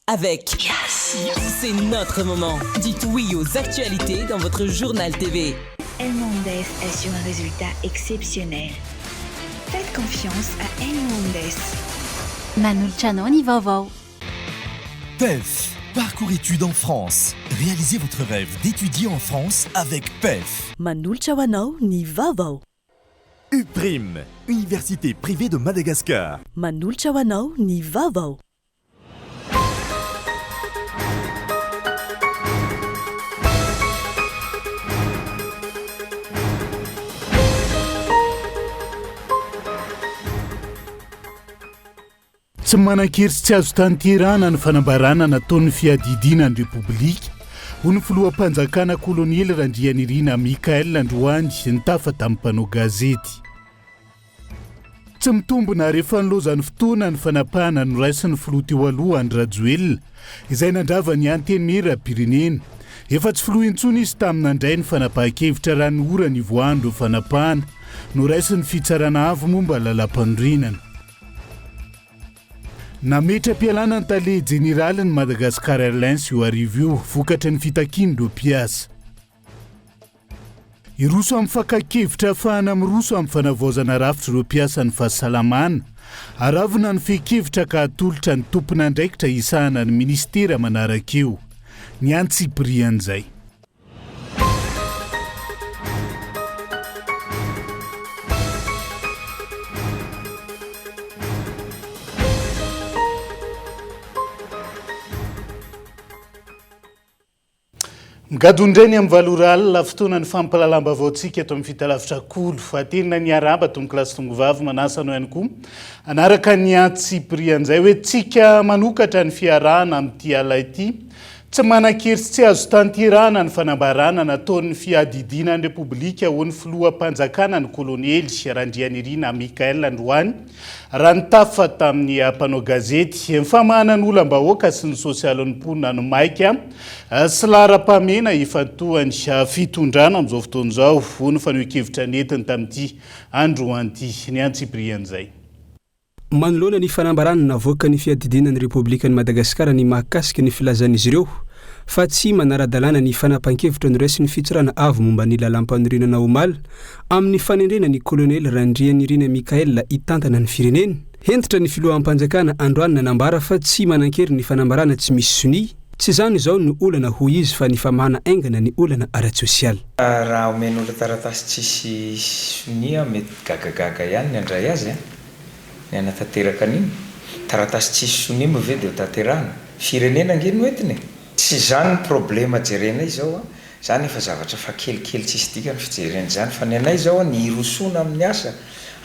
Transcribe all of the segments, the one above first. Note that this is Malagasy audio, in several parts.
Avec C'est notre moment. Dites oui aux actualités dans votre journal TV. Elmondes assure un résultat exceptionnel. Faites confiance à Elmondes. Manolotra anao ny vaovao. PEF, parcours études en France. Réalisez votre rêve d'étudier en France avec PEF. Manolotra ho anao ny vaovao. UPRIM, Université privée de Madagascar. Manolotra ho anao ny vaovao. Tsy manan-kery sy tsy azo tanterahana ny fanambarana nataon'ny fiadidiana ny Repoblika, hoy ny filoham-panjakana Kolonely Randrianirina Michaël androany nitafa tamin'ny mpanao gazety. Tsy mitombina ary efa nilaozan'ny fotoana ny fanapahana noraisin'ny filoha teo aloha Andry Rajoelina izay nandrava ny Antenimierampirenena. Efa tsy filoha intsony izy tamin'ny nandray ny fanapahan-kevitra raha ny ora nivoahan'ireo fanapahana noraisin'ny Fitsarana Avo momba ny Lalàmpanorenana. Nametra-pialana ny tale jeneralin'ny Madagascar Airlines io hariva io vokatry ny fitakian'ireo mpiasa. Hiroso amin'ny fakan-kevitra ahafahana miroso amin'ny fanavaozana rafitr'ireo mpiasan'ny fahasalamana. Aravona ny fehin-kevitra ka atolotra ny tompon'andraikitra hisahana ny minisitera manaraka eo. Ny antsipirian'izay. Migadona indray ny amin'ny valo ora alina, fotoana ny fampahalalam-baovaontsika eto amin'ny Fitalavitra Kolo. Atelina ny arahaba tompokolahy sy tongovavy, manasa anao ihany koa hanaraka ny antsipirian'izay hoe tsika manokatra ny fiarahana amin'ity ala ity. Tsy manan-kery sy tsy azo tanterahana ny fanambarana nataon'ny fiadidiana ny Repoblika hoy ny filoham-panjakana ny kolonely Randrianirina Michaël androany Raha nitafa tamin'ny mpanao gazety, ny famahana ny olam-bahoaka sy ny sosialin'ny mponina no maika sy laharam-pahamehana ifantohan'ny fitondrana amin'izao fotoana izao, hoy ny fanehoan-kevitra nentiny tamin'ity androany ity. Ny antsipirian'izay. Manoloana ny fanambarana navoakan'ny Fiadidiana ny Repoblikan'i Madagasikara ny mahakasika ny filazan'izy ireo fa tsy manara-dalàna ny fanapahan-kevitra noraisin'ny Fitsarana Avo momba ny Lalàmpanorenana omaly amin'ny fanendrena ny Kolonely Randrianirina Michaël hitantana ny firenena. Hentitra ny filoham-panjakana androany nanambara fa tsy manan-kery ny fanambarana tsy misy sonia. Tsy izany izao no olana hoy izy fa ny famahana haingana ny olana ara-tsosialy. Raha omen'olona taratasy tsisy sonia mety gagagaga ihany ny handray azy an! Ny hanatanteraka an'iny. Taratasy tsisy sonia moa ve dia ho tanterahana? Firenena ange no entina e! Tsy izany ny problema jerenay izao an! Zany efa zavatra fa kelikely tsisy dikany fijerena izany fa ny anay zao ny hirosoana amin'ny asa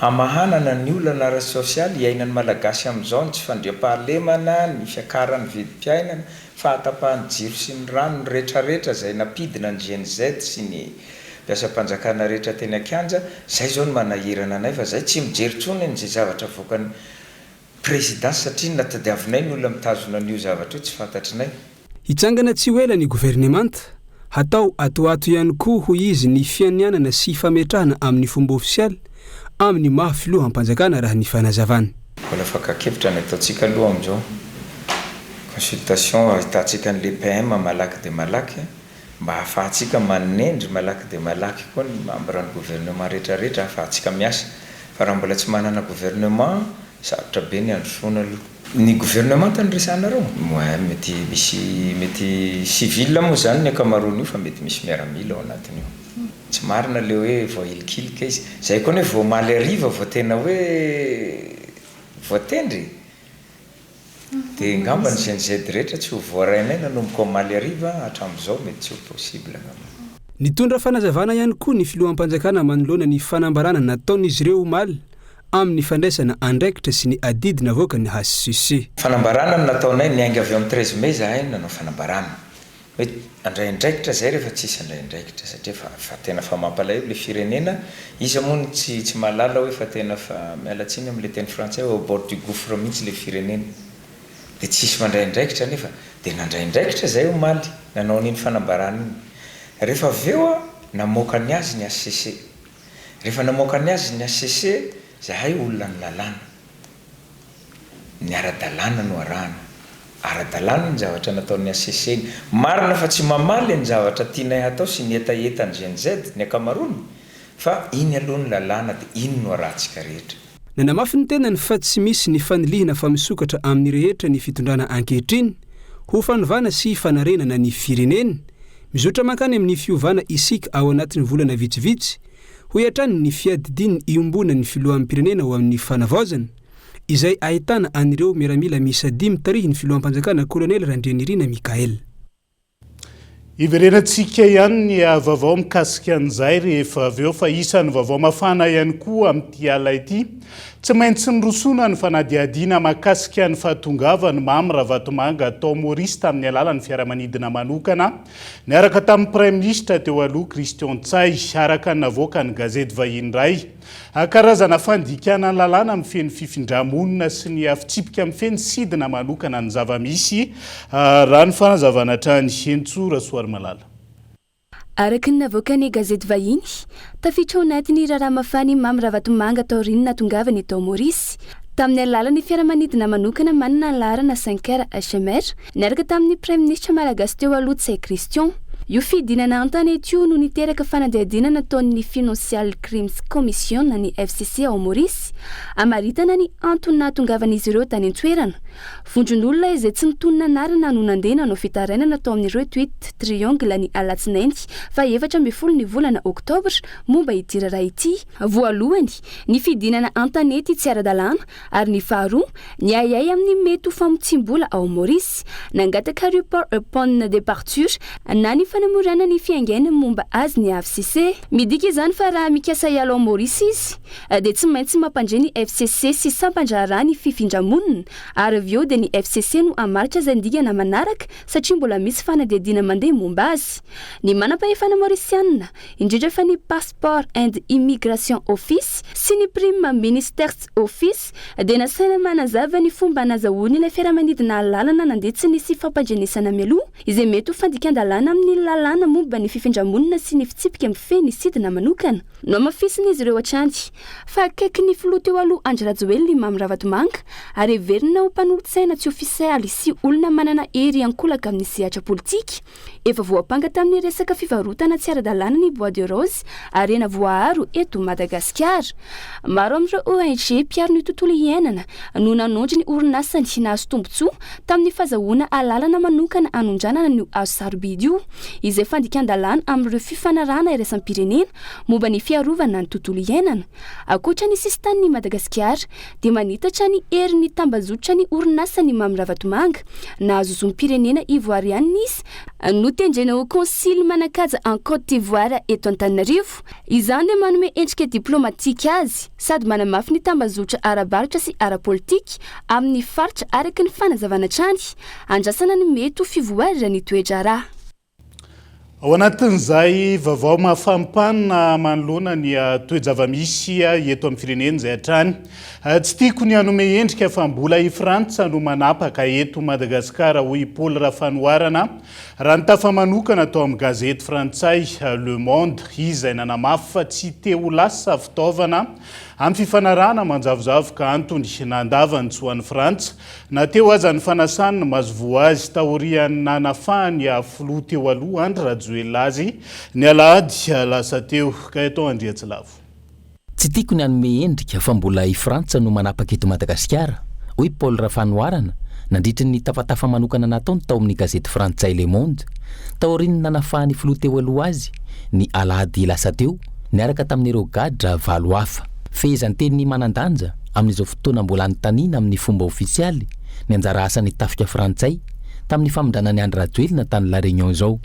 hamahanana ny olana ara-tsosialy iainan'ny Malagasy amin'izao, ny tsy fandriampahalemana, ny fiakaran'ny vidim-piainana, fahatapahan'ny jiro sy ny rano, ny retraretra izay nampidina ny GNZ sy ny mpiasam-panjakana rehetra teny an-kianja, zay zao no manahirana anay fa zay tsy mijery intsony an'izay zavatra avoakan'ny Présidence satria na tadiavinay ny olona mitazona an'io zavatra io tsy fantatrinay. Hitsangana tsy ho ela ny governemanta. Hatao ato ho ato ihany koa hoy izy ny fianianana sy fametrahana amin'ny fomba ofisialy amin'ny maha filoham-panjakana raha ny fanazavana. Mbola fakan-kevitra ny ataontsika aloha amin'izao. Consultation ahitantsika an'ilay PM malaky dia malaky mba ahafahantsika manendry malaky dia malaky koa ny membre ny gouvernement rehetra rehetra ahafahantsika miasa fa raha mbola tsy manana gouvernement sarotra be ny handrosoana aloha. Ny gouvernemanta no resahanareo? Mouais mety misy mety civil moa zany ny ankamaroan'io fa mety misy miaramila ao anatin'io. Tsy marina le hoe voahilikilika izy. Zay koa anie vao omaly hariva vao tena hoe voatendry e! Dia angamba ny GNZ rehetra tsy ho voarainay nanomboka omaly hariva hatramin'izao mety tsy ho possible angamba. Nitondra fanazavana ihany koa ny filoham-panjakana manoloana ny fanambarana nataon'izy ireo omaly amin'ny fandraisana andraikitra sy ny adidy navoakan'ny hcc. Fanambarana no nataonay, niainga avy eo amin'ny treize mai izahay no nanao fanambarana. Hoe handray andraikitra zay rehefa tsisy handray andraikitra satria efa fa tena fa mampalahelo le firenena, iza moa no tsy tsy mahalala hoe fa tena fa miala tsiny amle teny frantsay hoe au bord du gouffre mihitsy le firenena de tsisy mandray andraikitra nefa de nandray andraikitra zay omaly nanao an'iny fanambarana iny rehefa avy eo a namoaka ny azy ny HCC rehefa namoaka ny azy ny HCC zahay olona ny lalàna ny ara-dalàna no arahana. Ara-dalàna iny zavatra nataon'ny HCC iny. Marina fa tsy mamaly ny zavatra tianay hatao sy ny hetahetan'ny Gen Z ny ankamaroany fa iny aloha ny lalàna dia iny no arahantsika rehetra. Nanamafy ny tenany fa tsy misy ny fanilihina fa misokatra amin'ny rehetra ny fitondrana ankehitriny ho fanovana sy fanarenana ny firenena. Mizotra mankany amin'ny fiovana isika ao anatin'ny volana vitsivitsy, hoy hatrany ny fiadidian'ny iombonan'ny filoham-pirenena ho amin'ny fanavaozana, izay ahitana an'ireo miaramila miisa dimy tarihin'ny filoham-panjakana Kolonely Randrianirina Michaël. Hiverenantsika ihany ny vaovao mikasika an'izay rehefa avy eo fa isan'ny vaovao mafana ihany koa amin'ity alina ity. Tsy maintsy nirosoana ny fanadihadiana mahakasika ny fahatongavan'i Mamy Ravatomanga tao Maurice tamin'ny alalan'ny fiaramanidina manokana niaraka tamin'ny Praiminisitra teo aloha Christian Ntsay, araka ny navoakan'ny gazety vahiny iray. Karazana fandikana ny lalàna mifehy ny fifindra-monina sy ny fitsipika mifehy ny sidina manokana ny zava-misy, raha ny fanazavana hatrany. Henintsoa Rasoarimalala. Araka ny navoakan'ny gazety vahiny, tafiditra ao anatin'ny raharaha mafana i Mamy Ravatomanga taorian'ny nahatongavany tao Maorisy, tamin'ny alalan'ny fiaramanidina manokana manana ny laharana cinq HMR, niaraka tamin'ny Praiminisitra malagasy teo aloha Ntsay Christian. Io fidinana an-tanety io no niteraka fanadihadiana nataon'ny Financial Crimes Commission na ny FCC ao Maorisy, hamaritana ny antony nahatongavan'izy ireo tany an-toerana. Vondron'olona izay tsy mitonona anarana no nandeha nanao fitarainana tao amin'ny Retweet Triangle ny alatsinainy faha 14 ny volana oktobra momba ity raharaha ity. Voalohany, ny fidinana an-tanety tsy ara-dalàna Ary ny faharoa, ny ahiahy amin'ny mety ho famotsiam-bola ao Maorisy. Nangataka report upon departure na ny fanamorana ny fiaingaina momba azy ny hcc. Midika izany fa raha mikasa hiala ao Maorisy izy, dia tsy maintsy mampandre ny FCC sy sampan-draharaha ny fifindra-monina, ary avy eo dia ny FCC no hamaritra izay dingana manaraka satria mbola misy fanadihadiana mandeha momba azy. Ny manampahefana Maorisianina, indrindra fa ny Passport and Immigration Office sy ny Prime Minister's Office dia nasaina manazava ny fomba nazahoany ilay fiaramanidina alalana nandeha tsy nisy fampandrenesana mialoha, izay mety ho fandikan-dalàna amin'ny lalàna momba ny fifindra-monina sy ny fitsipika mifehy ny sidina manokana. Nohamafisin'izy ireo hatrany fa akaiky ny filoha teo aloha Andry Rajoelina i Mamy Ravatomanga ary heverina ho mpanolotsaina tsy ofisialy sy olona manana hery ankolaka amin'ny sehatra politika. Efa voampanga tamin'ny resaka fivarotana tsy ara-dalàna ny bois de rose, harena voaaro eto Madagasikara. Maro amin'ireo ONG mpiaro ny tontolo iainana no nanondro ny orinasany nahazo tombontsoa tamin'ny fazahoana alalana manokana hanondranana an'io hazo sarobidy io, izay fandikan-dalàna amin'ireo fifanarahana iraisam-pirenena momba ny fiarovana ny tontolo iainana. Ankoatra ny sisintanin'i Madagasikara dia manitatra ny herin'ny tambajotra ny orinasan'i Mamy Ravatomanga. Nahazo zom-pirenena ivoarianina izy, notendrena ho kaonsily manan-kaja any Côte d'Ivoire eto Antananarivo. Izany dia manome endrika diplaomatika azy sady manamafy ny tambajotra ara-barotra sy ara-politika amin'ny faritra araka ny fanazavana hatrany. Andrasana ny mety ho fivoaran'ny toe-draharaha. Ao anatin'izay vaovao mafampana manoloana ny toe-java-misy eto amin'ny firenena izay hatrany. Tsy tiako ny hanome endrika fa mbola i Frantsa no manapaka eto Madagasikara, hoy i Paul Rafanoharana raha nitafa manokana tao amin'ny gazety frantsay Le Monde, izy izay nanamafy fa tsy te ho lasa fitaovana amin'ny fifanarahana manjavozavo ka antony nandavany tsy ho an'i Frantsa Na teo aza ny fanasany ny masoivoho azy taorian'ny nanafahany filoha teo aloha Andry Rajoelina azy ny alahady lasa teo. Gaëtan Andriatsilavo. Tsy tiako ny hanome endrika fa mbola i Frantsa no manapaka eto Madagasikara, hoy Paul Rafanoharana nandritry ny tafatafa manokana nataony tao amin'ny gazety frantsay Le Monde, taorian'ny nanafahan'ny filoha teo aloha azy ny alahady lasa teo niaraka tamin'ireo gadra valo hafa. Fehezanteny manan-danja amin'izao fotoana mbola anontaniana amin'ny fomba ofisialy ny anjara asan'ny tafika frantsay tamin'ny famindrana an'i Andry Rajoelina tany La Réunion izao.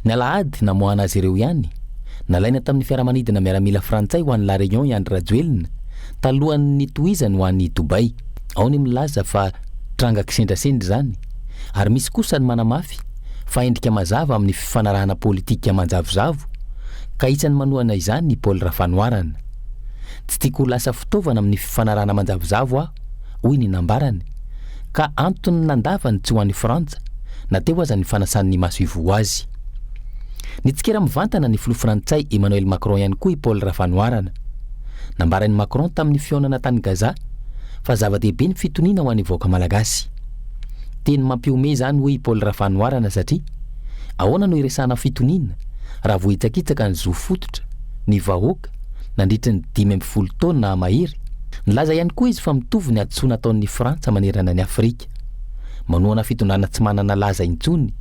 Ny alahady namoahana azy ireo ihany, nalaina tamin'ny fiaramanidina miaramila frantsay ho any La Réunion i Andry Rajoelina talohan'ny nitohizany ho any Dubaï. Ao ny milaza fa tranga kisendrasendra izany ary misy kosa ny manamafy fa endrika mazava amin'ny fifanarahana politika manjavozavo ka isan'ny manohana izany i Paul Rafanoharana. Tsy tiako ho lasa fitaovana amin'ny fifanarahana manjavozavo aho, hoy ny nambarany, ka antony nandavany tsy ho any Frantsa na teo aza ny fanasan'ny masoivoho azy. Nitsikera mivantana ny filoha frantsay Emmanuel Macron ihany koa i Paul Rafanoharana. Nambaran'i Macron tamin'ny fihaonana tany Gaza fa zava-dehibe ny fitoniana ho an'ny vahoaka malagasy. Teny mampihomehy izany hoy i Paul Rafanoharana satria ahoana no hiresahana fitoniana raha voahitsakitsaka ny zo fototra, ny vahoaka, nandritry ny 15 taona mahery? Nilaza ihany koa izy fa mitovy ny hadisoana ataon'ny Frantsa manerana an'i Afrika. Manohana fitondrana tsy manana laza intsony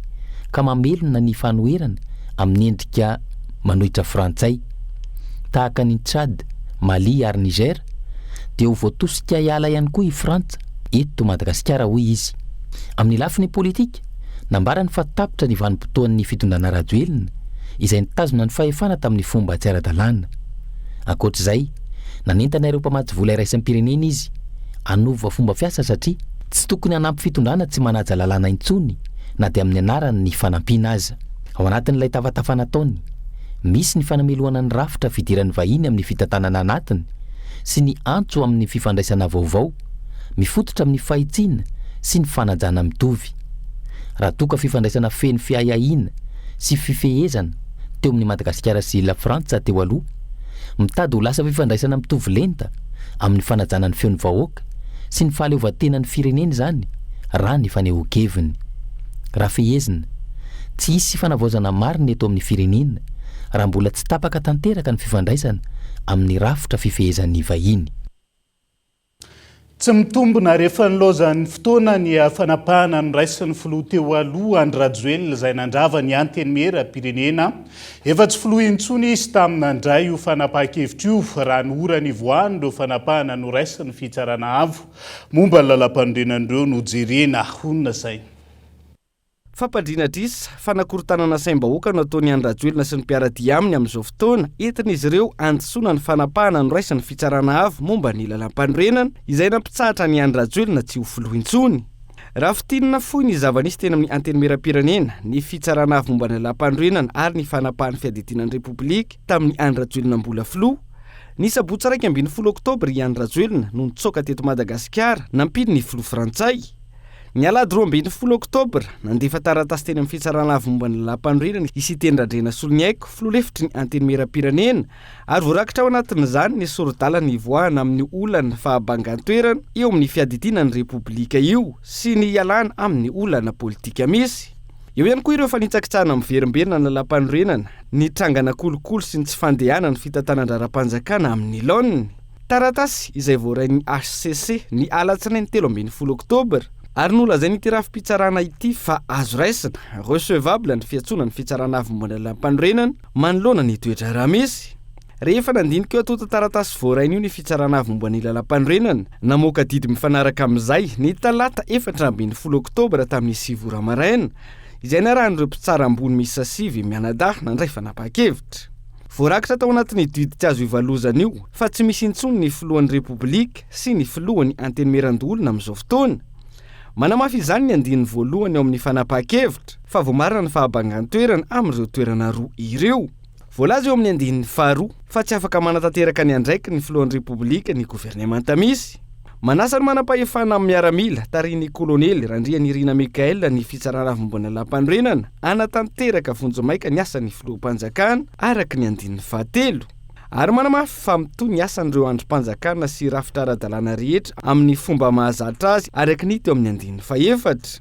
ka mamelona ny fanoherana amin'ny endrika manohitra frantsay. Tahaka an'i Tchad, Mali ary Niger dia ho voatosika hiala ihany koa i Frantsa eto Madagasikara, hoy izy. Amin'ny lafiny politika, nambarany fa tapitra ny vanim-potoan'ny fitondrana Rajoelina izay nitazona ny fahefana tamin'ny fomba tsy ara-dalàna. Ankoatra izay, nanentana ireo mpamatsy vola iraisam-pirenena izy hanova fomba fiasa satria tsy tokony hanampy fitondrana tsy manaja lalàna intsony na dia amin'ny anaran'ny fanampiana aza. Ao anatin'ilay tafatafa nataony, misy ny fanamelohana ny rafitra fidiran'ny vahiny amin'ny fitantanana anatiny sy ny antso amin'ny fifandraisana vaovao mifototra amin'ny fahitsiana sy ny fanajana mitovy. Raha toa ka fifandraisana feno fiahiahiana sy fifehezana teo amin'i Madagasikara sy Lafrantsa teo aloha, mitady ho lasa fifandraisana mitovy lenta amin'ny fanajana ny feon'ny vahoaka sy ny fahaleovantenan'ny firenena izany raha ny fanehoan-keviny. Raha fehezina, tsy hisy fanavaozana marina eto amin'ny firenena raha mbola tsy tapaka tanteraka ny fifandraisana amin'ny rafitra fifehezan'ny vahiny. Tsy mitombina ary efa nilaozan'ny fotoana ny fanapahana noraisin'ny filoha teo aloha Andry Rajoelina izay nandrava ny Antenimierampirenena. Efa tsy filoha intsony izy tamin'ny nandray io fanapahan-kevitra io raha ny ora nivoahan'ireo fanapahana noraisin'ny Fitsarana Avo momba ny lalampanorenana ireo no jerena. Honina izay. Fampandriana adrisa, fanakorontanana saim-bahoaka no ataon'i Andry Rajoelina sy ny mpiara-dia aminy amin'izao fotoana, entin'izy ireo handisoana ny fanapahana noraisin'ny Fitsarana Avo momba ny Lalàmpanorenana, izay nampitsahatra an'i Andry Rajoelina tsy ho filoha intsony. Raha fintinina fohy ny zava-nisy teny amin'ny Antenimierampirenena, ny Fitsarana Avo momba ny Lalàmpanorenana ary ny fanapahan'ny Fiadidiana ny Repoblika tamin'i Andry Rajoelina mbola filoha, ny sabotsy 11 oktobra i Andry Rajoelina no nitsoaka teto Madagasikara nampian'ny filoha frantsay. Ny alahady 12 oktobra, nandefa taratasy teny amin'ny Fitsarana Avo momba ny Lalàmpanorenana i Siteny Randrianasoloniaiko, filoha lefitry ny Antenimierampirenena, ary voarakitra ao anatin'izany ny sori-dalana hivoahana amin'io olan'ny fahabangan-toerana eo amin'ny fiadidiana ny Repoblika io sy ny hialana amin'ny olana politika misy. Eo ihany koa ireo fanitsakitsahana miverimberina ny lalàmpanorenana, ny trangana kolikoly sy ny tsy fandehanan'ny fitantanan-draharaham-panjakana amin'ny laoniny. Taratasy izay voarain'ny hcc ny alatsinainy 13 oktobra ary nolazain'ity rafi-pitsarana ity fa azo raisina, recevable, ny fiantsoana ny Fitsarana Avo Momba ny Lalàmpanorenana manoloana ny toe-draharaha misy. Rehefa nandinika io antontan-taratasy voarainy io ny Fitsarana Avo Momba ny Lalàmpanorenana, namoaka didy mifanaraka amin'izay ny talata 14 oktobra tamin'ny sivy ora maraina, izay narahan'ireo mpitsara ambony miisa sivy mianadahy nandray fanapahan-kevitra. Voarakitra tao anatin'io didy tsy azo ivalozana io fa tsy misy intsony ny filohan'ny Repoblika sy ny filohan'ny Antenimierandoholona amin'izao fotoana. Manamafy izany ny andininy voalohany ao amin'ny fanapahan-kevitra fa voamarina ny fahabangan-toerana amin'ireo toerana roa ireo. Voalaza eo amin'ny andininy faharoa fa tsy afaka manatanteraka ny andraikiny ny filohan'ny Repoblika ny governemanta misy. Manasa ny manam-pahefana amin'ny miaramila, tarihin'ny kolonely Randrianirina Michael ny Fitsarana Avo Momba ny Lalàmpanorenana, hanatanteraka vonjimaika ny asan'ny filoham-panjakana, araka ny andininy fahatelo. Ary manamafy fa mitohy ny asan'ireo andrim-panjakana sy rafitra ara-dalàna rehetra amin'ny fomba mahazatra azy, araka ny hita eo amin'ny andininy fahefatra.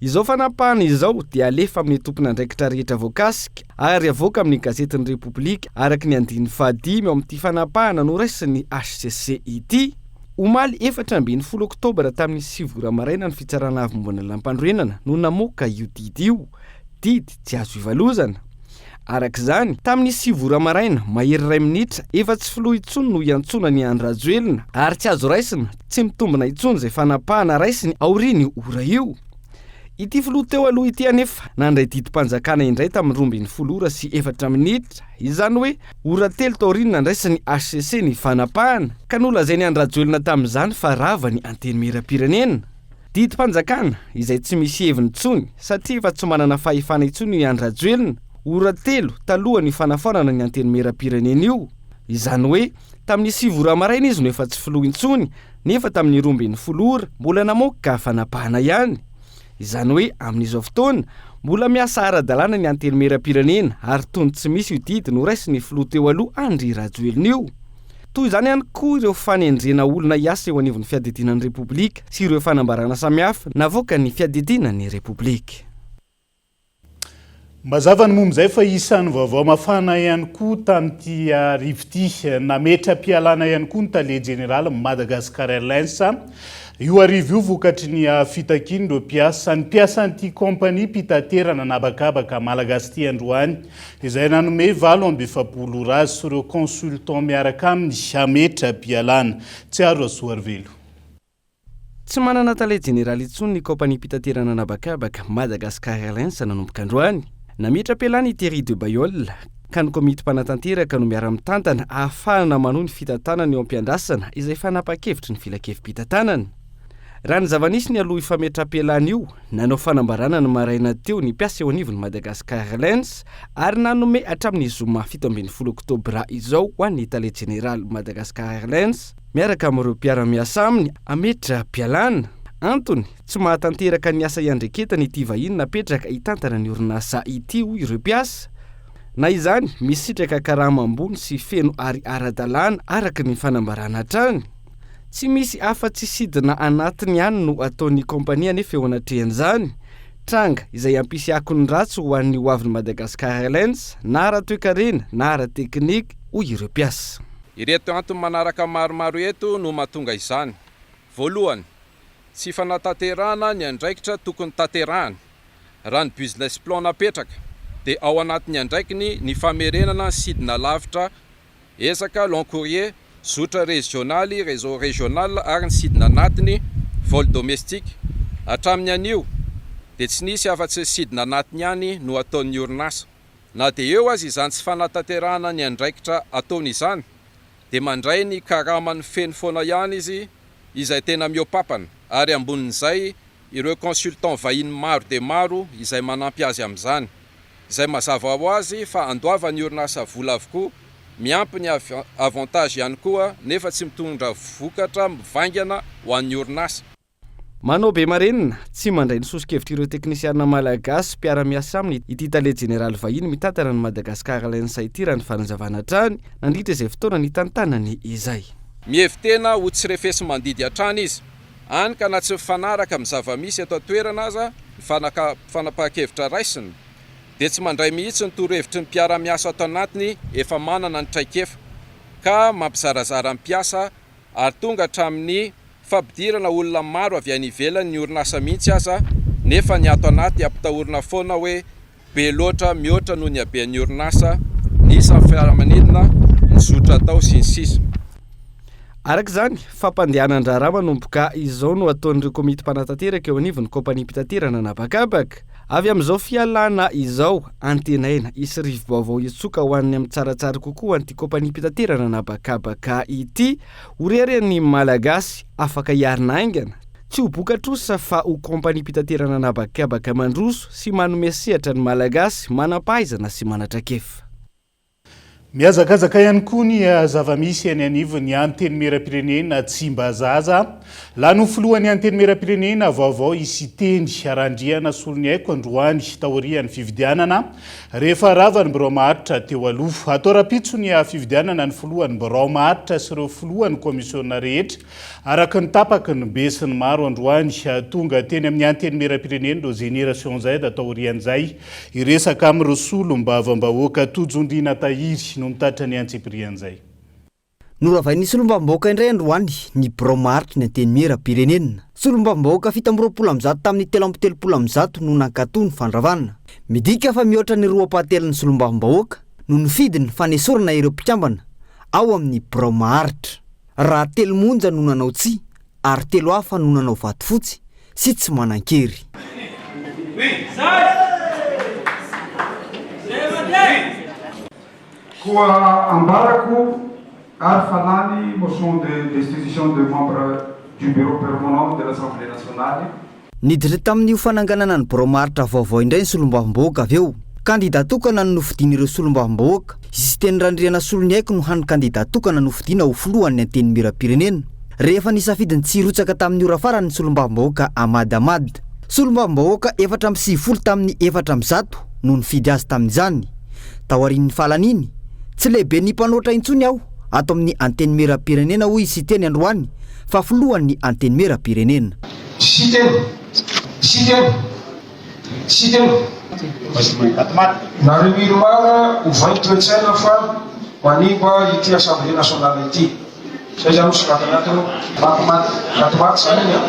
Izao fanapahana izao dia alefa amin'ny tompon'andraikitra rehetra voakasika ary avoaka amin'ny Gazetin'ny Repoblika araka ny andininy fahadimy ao amin'ity fanapahana noraisin'ny hcc ity. Omaly 14 oktobra tamin'ny sivy ora maraina ny Fitsarana Avo Momba ny Lalàmpanorenana no namoaka io didy io, didy tsy azo ivalozana. Araka izany, tamin'ny sivy ora maraina, mahery iray minitra, efa tsy filoha intsony no iantsoana an'i Andry Rajoelina ary tsy azo raisina, tsy mitombina intsony izay fanapahana raisiny aorian'io ora io. Ity filoha teo aloha ity anefa nandray didim-panjakana indray tamin'ny 12 ora sy efatra minitra, izany hoe ora telo taorian'ny nandraisan'ny hcc ny fanapahana, ka nolazain'i Andry Rajoelina tamin'izany fa rava ny Antenimierampirenena. Didim-panjakana izay tsy misy heviny intsony satria efa tsy manana fahefana intsony i Andry Rajoelina, ora telo talohan'io fanafoanana ny Antenimierampirenena io. Izany hoe tamin'ny sivy ora maraina izy no efa tsy filoha intsony nefa tamin'ny 12 ora mbola namoaka fanapahana ihany. Izany hoe amin'izao fotoana, mbola miasa ara-dalàna ny Antenimierampirenena ary toy ny tsy misy io didy noraisin'ny filoha teo aloha Andry Rajoelina io. Toy izany ihany koa ireo fanendrena olona hiasa eo anivon'ny Fiadidiana ny Repoblika sy ireo fanambarana samihafa navoakan'ny Fiadidiana ny Repoblika. Mazava ny momba izay fa isan'ny vaovao mafana ihany koa tamin'ity hariva ity. Nametra-pialana ihany koa ny tale jeneralin'ny Madagascar Airlines io hariva io vokatry ny fitakian'ireo mpiasa. Ny mpiasan'ity kaompaniam-pitaterana an'habakabaka malagasy ity androany izay nanome 48 ora azy sy ireo consultants miaraka aminy hametra-pialana. Tsiaro Rasoarivelo. Tsy manana tale jeneraly intsony ny kaompaniam-pitaterana an'habakabaka Madagascar Airlines nanomboka androany. Nametra-pialana i Thierry de Bailleul, ka ny komity mpanatanteraka no miara-mitantana ahafahana manohy ny fitantanana eo am-piandrasana izay fanapahan-kevitry ny filankevi-pitantanana. Raha ny zava-nisy nialoha io fametraham-pialana io, nanao fanambarana ny maraina teo ny mpiasa eo anivon'ny Madagascar Airlines ary nanome hatramin'ny zoma 17 oktobra izao ho an'ny tale jeneraly Madagascar Airlines, miaraka amin'ireo mpiara-miasa aminy hametra-pialana. Antony, tsy mahatanteraka ny asa iandreketany ity vahiny napetraka hitantana ny orinasa ity, hoy ireo mpiasa. Na izany, misitraka karama ambony sy feno ary ara-dalàna, araka ny fanambarana hatrany. Tsy misy afa-tsy sidina anatiny ihany no ataon'ny kaompania anefa eo anatrehan'izany. Tranga izay hampisy akony ratsy ho an'ny hoavin'ny Madagascar Airlines na ara-toekarena na ara-teknika, hoy ireo mpiasa. Ireto antony manaraka maromaro eto no mahatonga izany. Voalohany, tsy fanatanterahana ny andraikitra tokony tanterahany. Raha ny business plan napetraka dia ao anatin'ny andraikiny ny famerenana ny sidina lavitra ezaka, long courrier, zotra rezionaly, réseau régional, ary ny sidina anatiny, vol domestique. Hatramin'ny anio dia tsy nisy afa-tsy ny sidina anatiny ihany no ataon'ny orinasa. Na dia eo aza izany tsy fanatanterahana ny andraikitra ataony izany dia mandray ny karamany feno foana ihany izy izay tena mihoa-papana ary ambonin'izay ireo consultants vahiny maro dia maro izay manampy azy amin'izany izay mazava ho azy fa andoavan'ny orinasa vola avokoa miampy ny avantage ihany koa nefa tsy mitondra vokatra mivaingana ho an'ny orinasa. Manao be marenina, tsy mandray ny soso-kevitr'ireo teknisiana malagasy mpiara-miasa aminy ity tale jeneraly vahiny mitantana ny Madagascar Airlines ity raha ny fanazavana hatrany nandritra izay fotoana nitantanany izay. Mihevi-tena ho tsy refesi-mandidy hatrany izy, hany ka na tsy mifanaraka amin'ny zava-misy eto an-toerana aza ny fanapahan-kevitra raisiny, dia tsy mandray mihitsy ny torohevitry ny mpiara-miasa ato anatiny efa manana ny traikefa, ka mampizarazara ny mpiasa ary tonga hatramin'ny fampidirana olona maro avy any ivelany ny orinasa mihitsy aza nefa ny ato anaty ampitahorina foana hoe be loatra mihoatra noho ny haben'ny orinasa ny isan'ny fiaramanidina, ny zotra atao sy ny sisa. Araka izany, fampandehanan-draharaha manomboka izao no ataon'ireo komity mpanatanteraka eo anivon'ny kaompaniam-pitaterana an'habakabaka. Avy amin'izao fialana izao, antenaina hisy rivo-baovao hitsoka ho an'ny amin'ny tsaratsara kokoa ho an'ity kaompaniam-pitaterana an'habakabaka ity. Ho reharehan'ny Malagasy, afaka hiarina haingana, tsy ho boka trosa fa ho kaompaniam-pitaterana an'habakabaka mandroso sy manome sehatra ny Malagasy manam-pahaizana sy manan-traikefa. Mihazakazaka ihany koa ny zava-misy eny anivon'ny Antenimierampirenena Tsimbazaza. Lany ho filohan'ny Antenimierampirenena vaovao i Siteny Randrianasoloniaiko androany taorian'ny fifidianana rehefa rava ny birao maharitra teo aloha. Hatao rahampitso ny fifidianana ny filohan'ny birao maharitra sy ireo filohan'ny kaomisiona rehetra Araka ny tapaky ny be sy ny maro androany, tonga teny amin'ny Antenimierampirenena ireo Génération Z taorian'izay hiresaka amin'ireo solombavambahoaka. Tojo Ndriana Tahiry no nitatitra ny antsipirian'izay. Noravain'ny solombavambahoaka indray androany ny birao maharitry ny Antenimierampirenena. Solombavambahoaka 127 tamin'ny 133 no nankatò ny fandravana. Midika fa mihoatra ny roa ampahatelon'ny solombavambahoaka no nifidy ny fanesorana ireo mpikambana ao amin'ny birao maharitra. Raha telo monja no nanao tsia ary telo hafa no nanao vato fotsy sy tsy manan-kery. Koa ambarako ary fa lany motion de destitution de membre du bureau permanent de l'Assemblée nationale. Niditra tamin'io fananganana ny birao maharitra vaovao indray ny solombavambahoaka avy eo. Kandida tokana no nofidian'ireo solombavambahoaka. I Siteny Randrianasoloniaiko no hany kandida tokana nofidiana ho filohan'ny Antenimierampirenena. Rehefa nisafidy ny tsy hirotsaka tamin'ny ora farany ny solombavambahoaka Ahmad Ahmad. Solombavambahoaka 94 tamin'ny 104 no nifidy azy tamin'izany. Taorian'ny fahalaniany, tsy lehiben'ny mpanoatra intsony aho. ato amin'ny Antenimierampirenena hoy i Siteny androany fa filohan'ny Antenimierampirenena. Siteny, Siteny, Siteny. Nareo Irmar ovay toetsaina fa manimba ity Assemblée nationale ity. Zay zany no soratana ato. Matimaty, matimaty zany iny an.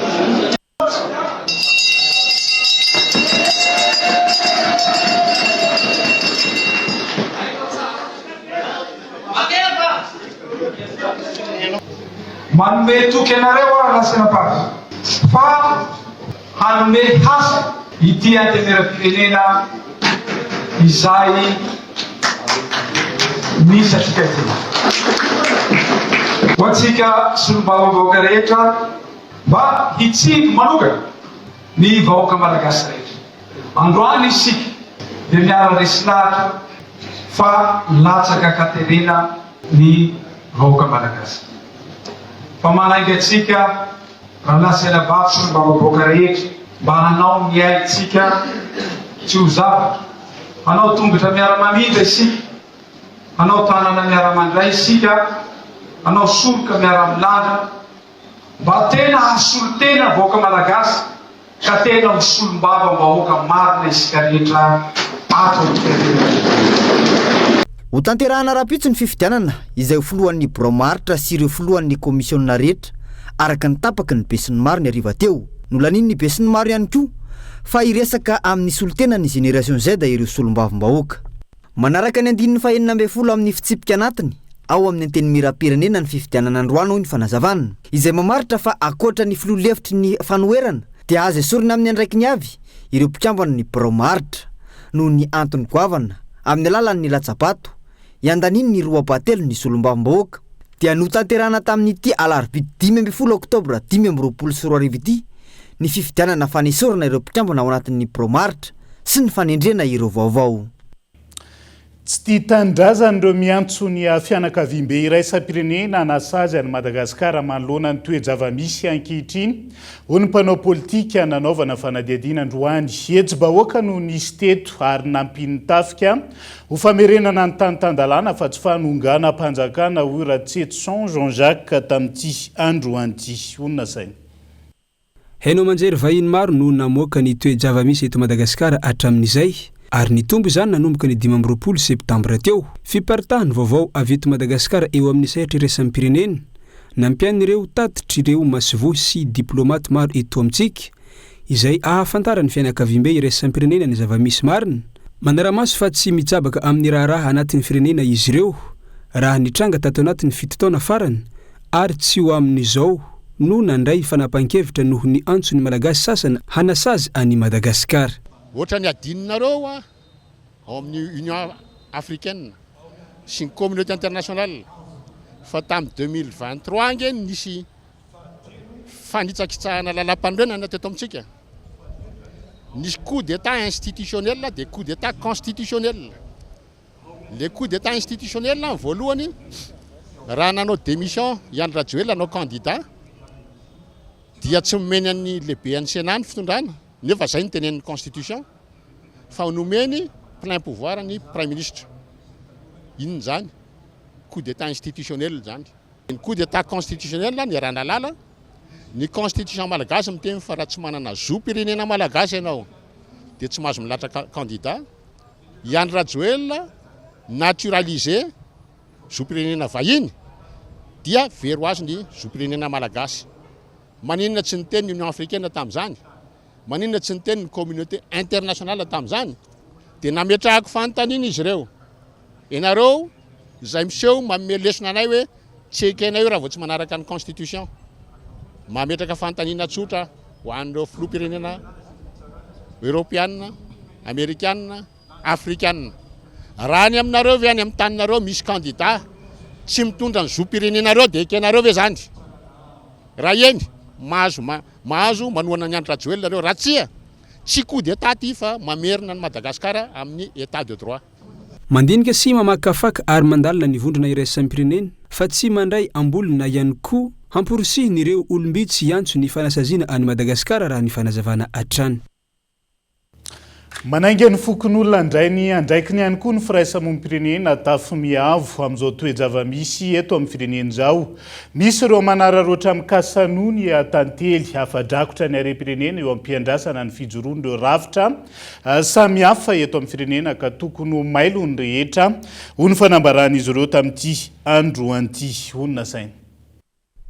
Manome toky anareo aho rahalahy sy anabavy fa hanome hasina ity Antenimierampirenena izay misy antsika ity. Ho antsika solombavambahoaka rehetra, Mba hitsinjo manokana ny vahoaka Malagasy rehetra. Androany isika dia miara-resy lahatra fa latsaka an-katerena ny vahoaka Malagasy. Fa manainga antsika rahalahy sy anabavy solombavambahoaka rehetra mba hanao ny aintsika tsy ho zavatra, hanao tongotra miara-mamindra isika, hanao tanana miara-mandray isika, hanao soroka miara-milanja, Mba tena hahasolo tena vahoaka Malagasy ka tena ho solombavambahoaka marina isika rehetra ato amin'ny firenena. Hotanterahana rahampitso ny fifidianana izay ho filohan'ny birao maharitra sy ireo filohan'ny kaomisionina rehetra araka ny tapaky ny besinimaro ny hariva teo. Nolanian'ny besinimaro ihany koa fa hiresaka amin'ny solontenan'ny Génération Z ireo solombavambahoaka. Manaraka ny andininy fahenina ambin'ny folo amin'ny fitsipika anatiny ao amin'ny Antenimierampirenena ny fifidianana androany, hoy ny fanazavana, izay mamaritra fa ankoatra ny filoha lefitry ny fanoherana dia azo esorina amin'ny andraikiny avy ireo mpikambana ny birao maharitra noho ny antony goavana amin'ny alalan'ny latsa-bato iandaniany ny roa ampahatelony ny solombavambahoaka. Dia notanterahana tamin'ity alarobia 15 oktobra 2025 ity ny fifidianana fanesorana ireo mpikambana ao anatin'ny birao maharitra sy ny fanendrena ireo vaovao. Tsy tia tanindrazana ireo miantso ny fianakaviambe iraisam-pirenena hanasazy an'i Madagasikara manoloana ny toe-java-misy ankehitriny, hoy ny mpanao politika nanaovana fanadihadiana androany. Hetsi-bahoaka no nisy teto ary nampian'ny tafika ho famerenana ny tany tan-dalàna fa tsy fanonganam-panjakana, hoy Ratsietison Jean Jacques tamin'ity androany ity. Honina saina. Haino aman-jery vahiny maro no namoaka ny toe-java-misy eto Madagasikara hatramin'izay, ary nitombo izany nanomboka ny 25 septambra teo. Fiparitahan'ny vaovao avy eto Madagasikara eo amin'ny sehatra iraisam-pirenena, nampian'ireo tatitr'ireo masoivoho sy diplaomaty maro eto amintsika, izay ahafantaran'ny fianakaviambe iraisam-pirenena ny zava-misy marina. Manara-maso fa tsy mitsabaka amin'ny raharaha anatin'ny firenena izy ireo, raha nitranga tato anatin'ny fito taona farany, ary tsy ho amin'izao no nandray fanapahan-kevitra noho ny antson'ny Malagasy sasany hanasazy an'i Madagasikara. Ohatran'ny adinonareo hoa ao amin'ny Union Africaine sy ny communauté internationale fa tamin'ny 2023 ange no nisy fanitsakitsahana lalàmpanorenana teto amintsika. Nisy coup d'état institutionnel dia coup d'état constitutionnel. Le coup d'état institutionnel ny voalohany raha nanao démission i Andry Rajoelina hanao candidat dia tsy nomeny an'ny lehiben'ny Sénat ny fitondrana nefa zay no tenenin'ny constitution fa nomeny plein pouvoir ny praiminisitra. Inona izany? Coup d'état institutionnel izany. Ny coup d'état constitutionnel niaraha-nahalala, ny constitution malagasy miteny fa raha tsy manana zom-pirenena malagasy ianao dia tsy mahazo milatraka candidat. I Andry Rajoelina naturalisé zom-pirenena vahiny dia very ho azy ny zom-pirenena malagasy. Maninona tsy niteny ny Union Africaine tamin'izany? Maninona tsy niteny ny communauté internationale tamin'izany? Dia nametrahako fanontaniana izy ireo. Ianareo izay miseho manome lesona anay hoe tsy ekenay io raha vao tsy manaraka ny constitution. Mametraka fanontaniana tsotra ho an'ireo filoham-pirenena eoropeana, amerikana, afrikana. Raha any aminareo ve any amin'ny taninareo misy kandida tsy mitondra ny zom-pirenenareo dia ekenareo ve izany? Raha eny, mahazo mahazo manohana an'i Andry Rajoelina nareo. Raha tsia, tsy coup d'état ity fa mamerina an'i Madagasikara amin'ny état de droit. Mandinika sy mamakafaka ary mandalina ny vondrona iraisam-pirenena fa tsy mandray ambolony na ihany koa hamporisihiny ireo olom-bitsy hiantso ny fanasaziana an'i Madagasikara raha ny fanazavana hatrany. Manainga ny fokonolona handray ny andraikiny ihany koa ny firaisamonim-pirenena Tafo Miavo amin'izao toe-java-misy eto amin'ny firenena izao. Misy ireo manararaotra mikasa noho ny tantely afa-drakotra ny harem-pirenena eo am-piandrasana ny fijoroan'ireo rafitra samihafa eto amin'ny firenena ka tokony ho mailo ny rehetra, hoy ny fanambaran'izy ireo tamin'ity androany ity. Hoy ny nasaina.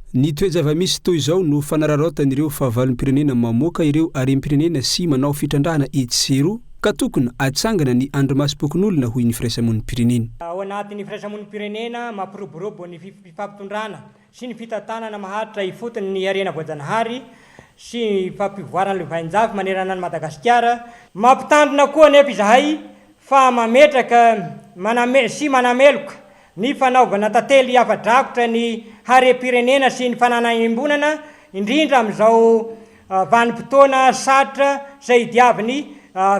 Ny toe-java-misy toy izao no fanararaotan'ireo fahavalom-pirenena mamoaka ireo harem-pirenena sy manao fitrandrahana etsy sy eroa ka tokony atsangana ny andrimasom-pokonolona hoy ny firaisamonim-pirenena. Ao anatin'ny firaisamonim-pirenena mampiroborobo ny fifampitondrana sy ny fitantanana maharitra ifotony ny harena voajanahary sy ny fampivoarana lovainjafy manerana an'i Madagasikara. Mampitandrina koa anefa izahay fa mametraka maname sy manameloka Ny fanaovana tantely afa-drakotra ny harem-pirenena sy ny fananam-iombonana, indrindra amin'izao vanim-potoana sarotra izay idiavin'ny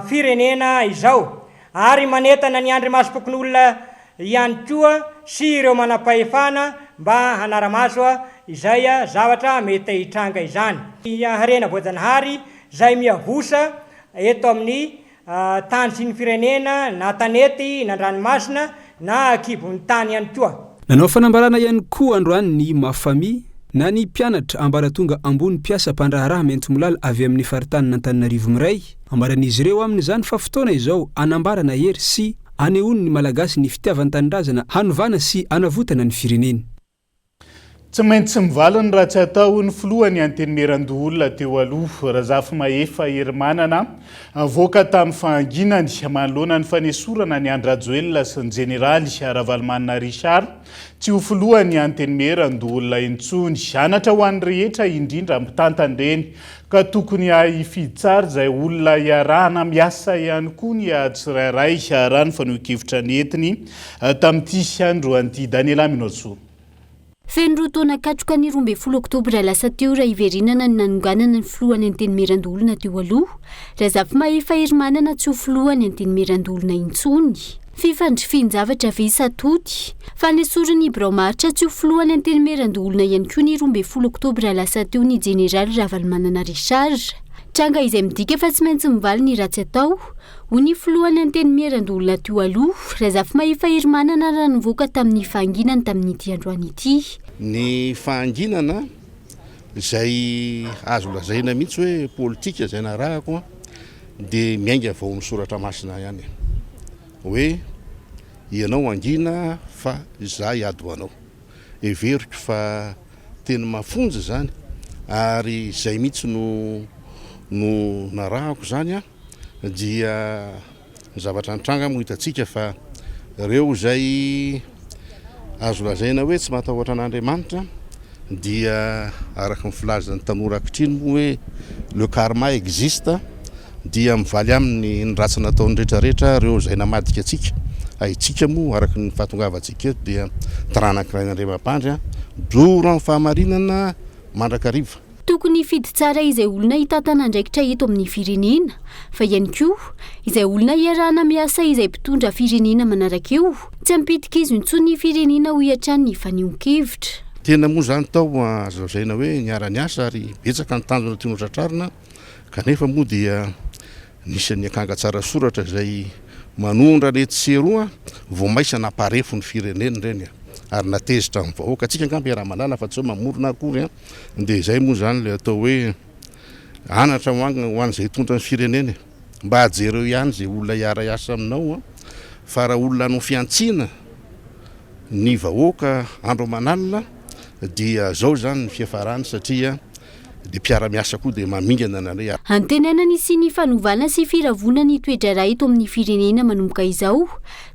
firenena izao, ary manentana ny andrimasom-pokonolona ihany koa sy ireo manampahefana mba hanara-maso izay zavatra mety hitranga izany. Ny harena voajanahary izay miavosa eto amin'ny tany sy ny firenena na tanety na an-dranomasina na an-kibon'ny tany ihany koa. Nanao fanambarana ihany koa androany ny Mafami na ny mpianatra ambaratonga ambony mpiasa mpandraharaha Maintimolala avy amin'ny faritanin'Antananarivo miray. Ambaran'izy ireo amin'izany fa fotoana izao anambarana hery sy anehoan'ny Malagasy ny fitiavan-tanindrazana hanovana sy hanavotana ny fireneny. Tsy maintsy mivaly ny ratsy atao, hoy ny filohan'ny Antenimierandoholona teo aloha, Razafimahefa Herimanana, nivoaka tamin'ny fahanginany manoloana ny fanesorana an'i Andry Rajoelina sy ny jeneraly Ravalomanana Richard tsy ho filohan'ny Antenimierandoholona intsony. Anatra ho an'ny rehetra, indrindra mpitantana ireny, ka tokony hahay hifidy tsara izay olona iarahana miasa ihany koa ny tsirairay, raha ny fanehoan-kevitra nentiny tamin'ity androany ity. Daniela Minosoa. Feno roa taona katroka ny 12 oktobra lasa teo raha hiverenana ny nanonganana ny filohan'ny Antenimierandoholona teo aloha, Razafimahefa Herimanana tsy ho filohan'ny Antenimierandoholona intsony. Fifandrifian-javatra ve sa tody? Fa nesorin'ny birao maharitra tsy ho filohan'ny Antenimierandoholona ihany koa ny 12 oktobra lasa teo ny jeneraly Ravalomanana Richard. Tranga izay midika fa tsy maintsy mivaly ny ratsy atao, Hoy ny filohan'ny Antenimierandoholona teo aloha, Razafimahefa Herimanana raha nivoaka tamin'ny fahanginany tamin'ity androany ity. Ny fahanginana izay azo lazaina mihitsy hoe politika izay narahako dia miainga avy ao amin'ny soratra masina ihany hoe ianao hangina fa izaho hiady ho anao. Heveriko fa teny mafonja izany ary izay mihitsy no no narahako izany an. dia ny zavatra nitranga moa hitantsika fa ireo izay azo lazaina hoe tsy matahotra an'Andriamanitra dia araka ny filazan'ny tanora ankehitriny moa hoe le karma existe dia mivaly aminy ny ratsy nataony rehetrarehetra ireo izay namadika antsika. Isika moa araka ny fahatongavantsika eto dia taranak'i Rainandriamampandry, mijoro amin'ny fahamarinana mandrakariva. Tokony hifidy tsara izay olona hitantana andraikitra eto amin'ny firenena, fa ihany koa izay olona hiarahana miasa izay mpitondra firenena manaraka eo. Tsy hampidi-kizo intsony ny firenena hoy hatrany ny fanehoan-kevitra. Tena moa izany tao azo lazaina hoe niara-niasa ary betsaka ny tanjona tiana ho tratrarina kanefa moa dia Nisy ny akanga tsara soratra izay manondrana etsy sy eroa, vao maisa namparefo ny firenena ireny ary natezitra ny vahoaka. Antsika angamba iaraha-mahalala fa tsy hoe mamorona akory an! Dia izay moa izany ilay atao hoe anatra ho an ho an'izay hitondra ny firenena e! Mba jereo ihany izay olona hiara-hiasa aminao an! Fa raha olona hanao fihantsiana ny vahoaka andro aman'alina dia izao izany ny fiafarany satria dia mpiara-miasa koa dia mamingana anareo. Antenaina ny hisian'ny fanovana sy firavona ny toe-draharaha eto amin'ny firenena manomboka izao,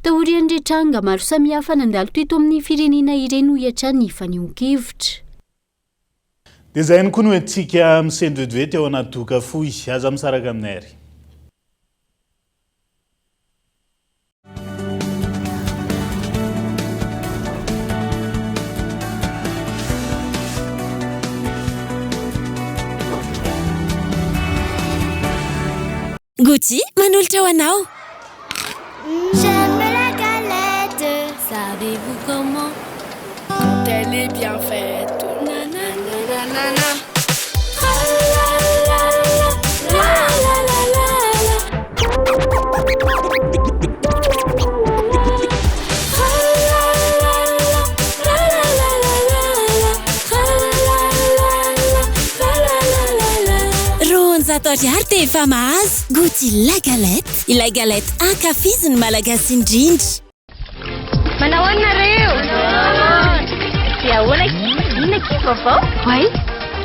taorian'ireo tranga maro samihafa nandalo teto amin'ny firenena ireny hoy hatrany ny fanehoan-kevitra. Dia izay ihany koa no entintsika misento vetivety ao anaty doka fohy. Aza misaraka aminay ary. Gucci manolotra ho anao. J'aime la galette, savez-vous comment Quand elle est bien faite, nanananana. Ariary dia efa mahazo Gouty la galette, ilay galette ankafizin'ny Malagasy indrindra. Manao ahoana nareo? Dia ahoana akia? Inona akia ny vaovao? Oay!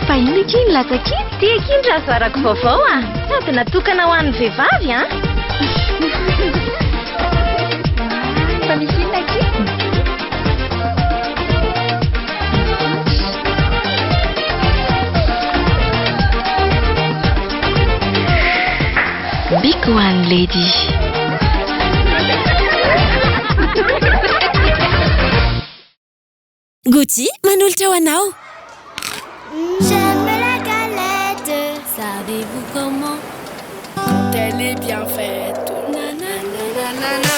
Fa inona akia iny latsaka iny? Ity akia ny razoarako vaovao a! Sady natokana ho an'ny vehivavy an! Fa misy inona akia? Big One Lady. Gucci manolotra ho anao. J'aime la galette, savez-vous comment? Quand elle est bien faite, nanananana.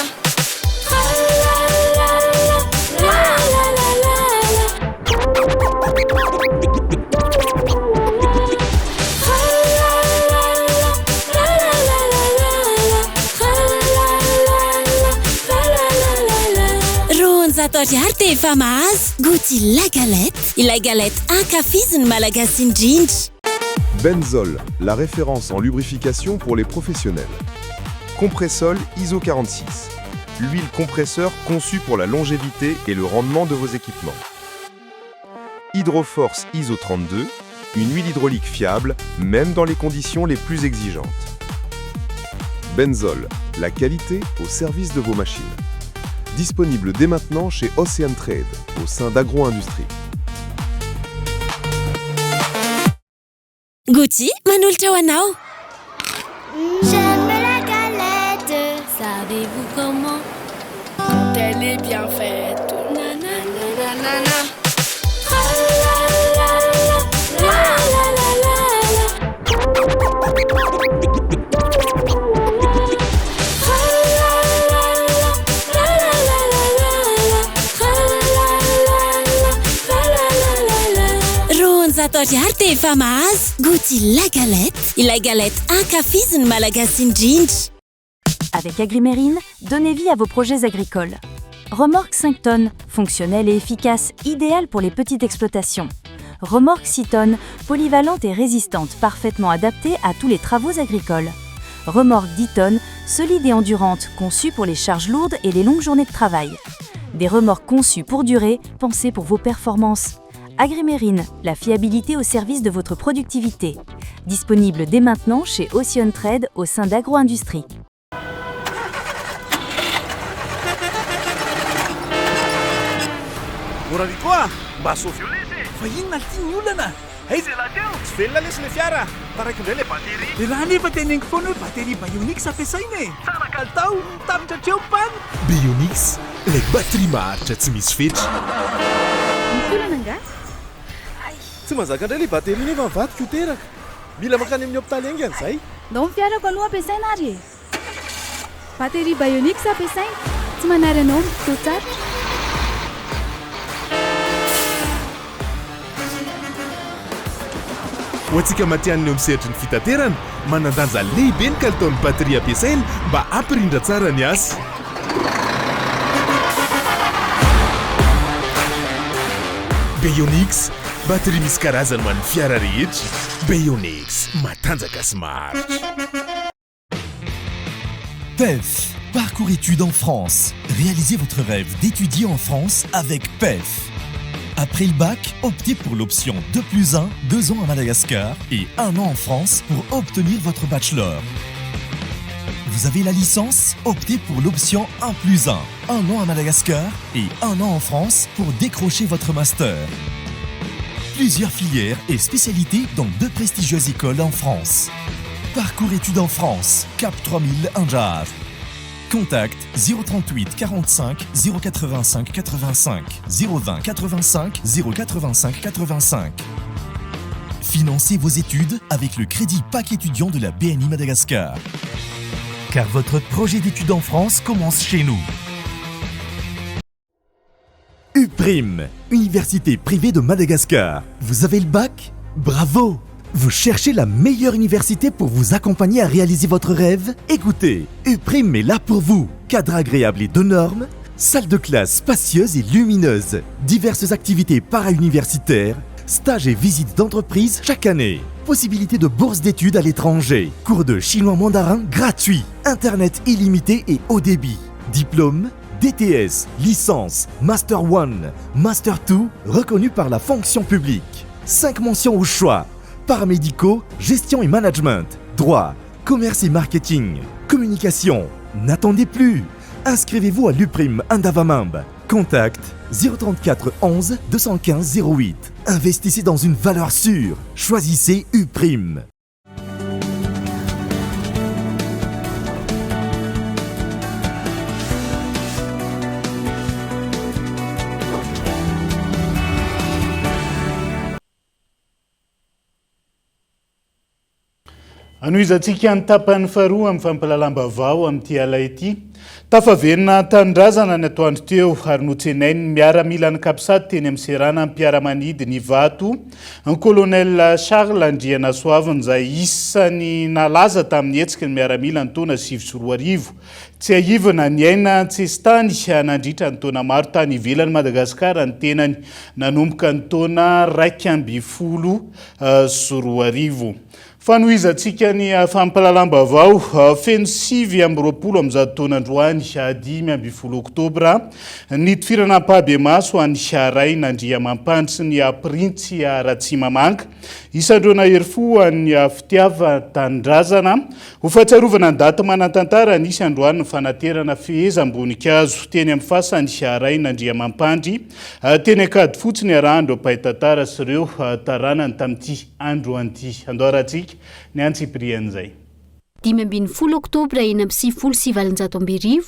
200 ariary dia efa mahazo Gouty la galette, ilay galette ankafizin'ny Malagasy indrindra. Benzol, la référence en lubrification pour les professionnels. Compressol ISO 46, l'huile compresseur conçue pour la longévité et le rendement de vos équipements. Hydroforce ISO 32, une huile hydraulique fiable, même dans les conditions les plus exigeantes. Benzol, la qualité au service de vos machines. Disponible dès maintenant chez Ocean Trade, au sein d'Agro-Industrie. Gucci manolotra ho anao. J'aime la galette, savez-vous comment? Quand elle est bien faite, nanananana. 200 ariary dia efa mahazo Gouty la galette, ilay galette ankafizin'ny Malagasy indrindra. Avec Agrimerine, donnez vie à vos projets agricoles. Remorque 5 tonnes, fonctionnelle et efficace, idéale pour les petites exploitations. Remorque 6 tonnes, polyvalente et résistante, parfaitement adaptée à tous les travaux agricoles. Remorque 10 tonnes, solide et endurante, conçue pour les charges lourdes et les longues journées de travail. Des remorques conçues pour durer, pensées pour vos performances. Agrimerine, la fiabilité au service de votre productivité. Disponible dès maintenant chez Ocean Trade au sein d'Agro-Industrie. Mora Rico a! Mba asovy eo lesy e! Fa inona lty ny olana? Aiza elah teo? Tsy velona lesy le fiara! Taraiky indray le batterie! Elah anefa teneniko foana hoe batterie Bayonix ampiasaina e! Tsara kalitao! Tapitra hatreo ny panne! Bayonix, ilay batterie maharitra tsy misy fetra. Misy olana angaha? Tsy mahazaka indray le batterie nefa ny vadiko ho teraka! Mila mankany amin'ny hopitaly haingana izay! Ndao ny fiarako aloha ampiasaina ary e! Batterie Bayonix ampiasaina, tsy manary anao amin'ny fotoan-tsarotra. Ho antsika matihanina eo amin'ny sehatry ny fitaterana, manan-danja lehibe ny kalitaon'ny batterie ampiasaina mba hampirindra tsara ny asa. Bayonix, batterie misy karazany ho an'ny fiara rehetra. Bayonix, matanjaka sy maharitra. PEF, parcours études en France. Réalisez votre rêve d'étudier en France avec PEF. Après le bac, optez pour l'option 2 plus 1, 2 ans à Madagascar et 1 an en France pour obtenir votre bachelor. Vous avez la licence Optez pour l'option 1 plus 1, 1 an à Madagascar et 1 an en France pour décrocher votre master. Plusieurs filières et spécialités dans deux prestigieuses écoles en France. Parcours études en France, Cap 3000 Anjar. Contact 038 45 085 85 020 85 085 85. Financez vos études avec le crédit PAC étudiant de la BNI Madagascar. Car votre projet d'études en France commence chez nous. UPRIM, Université privée de Madagascar. Vous avez le bac Bravo Vous cherchez la meilleure université pour vous accompagner à réaliser votre rêve Écoutez, UPRIM est là pour vous. Cadre agréable et de normes, salle de classe spacieuse et lumineuse, diverses activités para-universitaires, stages et visites d'entreprise chaque année. Possibilité de bourse d'études à l'étranger. Cours de chinois mandarin gratuit. Internet illimité et haut débit. Diplôme, DTS, licence, Master 1, Master 2, reconnu par la fonction publique. 5 mentions au choix. Paramédicaux, gestion et management, droit, commerce et marketing, communication. N'attendez plus. Inscrivez-vous à l'UPRIM Andavamamba. Contact 034 11 215 08. Investissez dans une valeur sûre. Choisissez UPRIM. Anohizantsika ny tapany faharoa amin'ny fampahalalam-baovao amin'ity ala ity. Tafaverina an-tanindrazana ny atoandro teo ary notsenain'ny miaramilan'ny Capsat teny amin'ny seranam-piaramanidina Ivato ny Colonel Charles Andrianasoavina izay isan'ny nalaza tamin'ny hetsiky ny miaramila ny taona 2009. Tsiahivina, niaina an-tsesitany nandritra ny taona maro tany ivelan'i Madagasikara ny tenany nanomboka ny taona 2011. Fanohizantsika ny fampahalalam-baovao, feno 129 taona androany, 15 oktobra, nitifirana ampahibemaso an'i Rainandriamampandry sy ny Printsy Ratsimamanga, isan'ireo nahery fo an'ny fitiavan-tanindrazana. Ho fahatsiarovana ny daty manan-tantara, nisy androany ny fanaterana fehezam-boninkazo teny amin'ny fasan'i Rainandriamampandry, teny Ankadifotsy niarahan'ireo mpahay tantara sy ireo taranany tamin'ity androany ity. Andao arahantsika ny antsipirian'izay. 15 Oktobra 1896,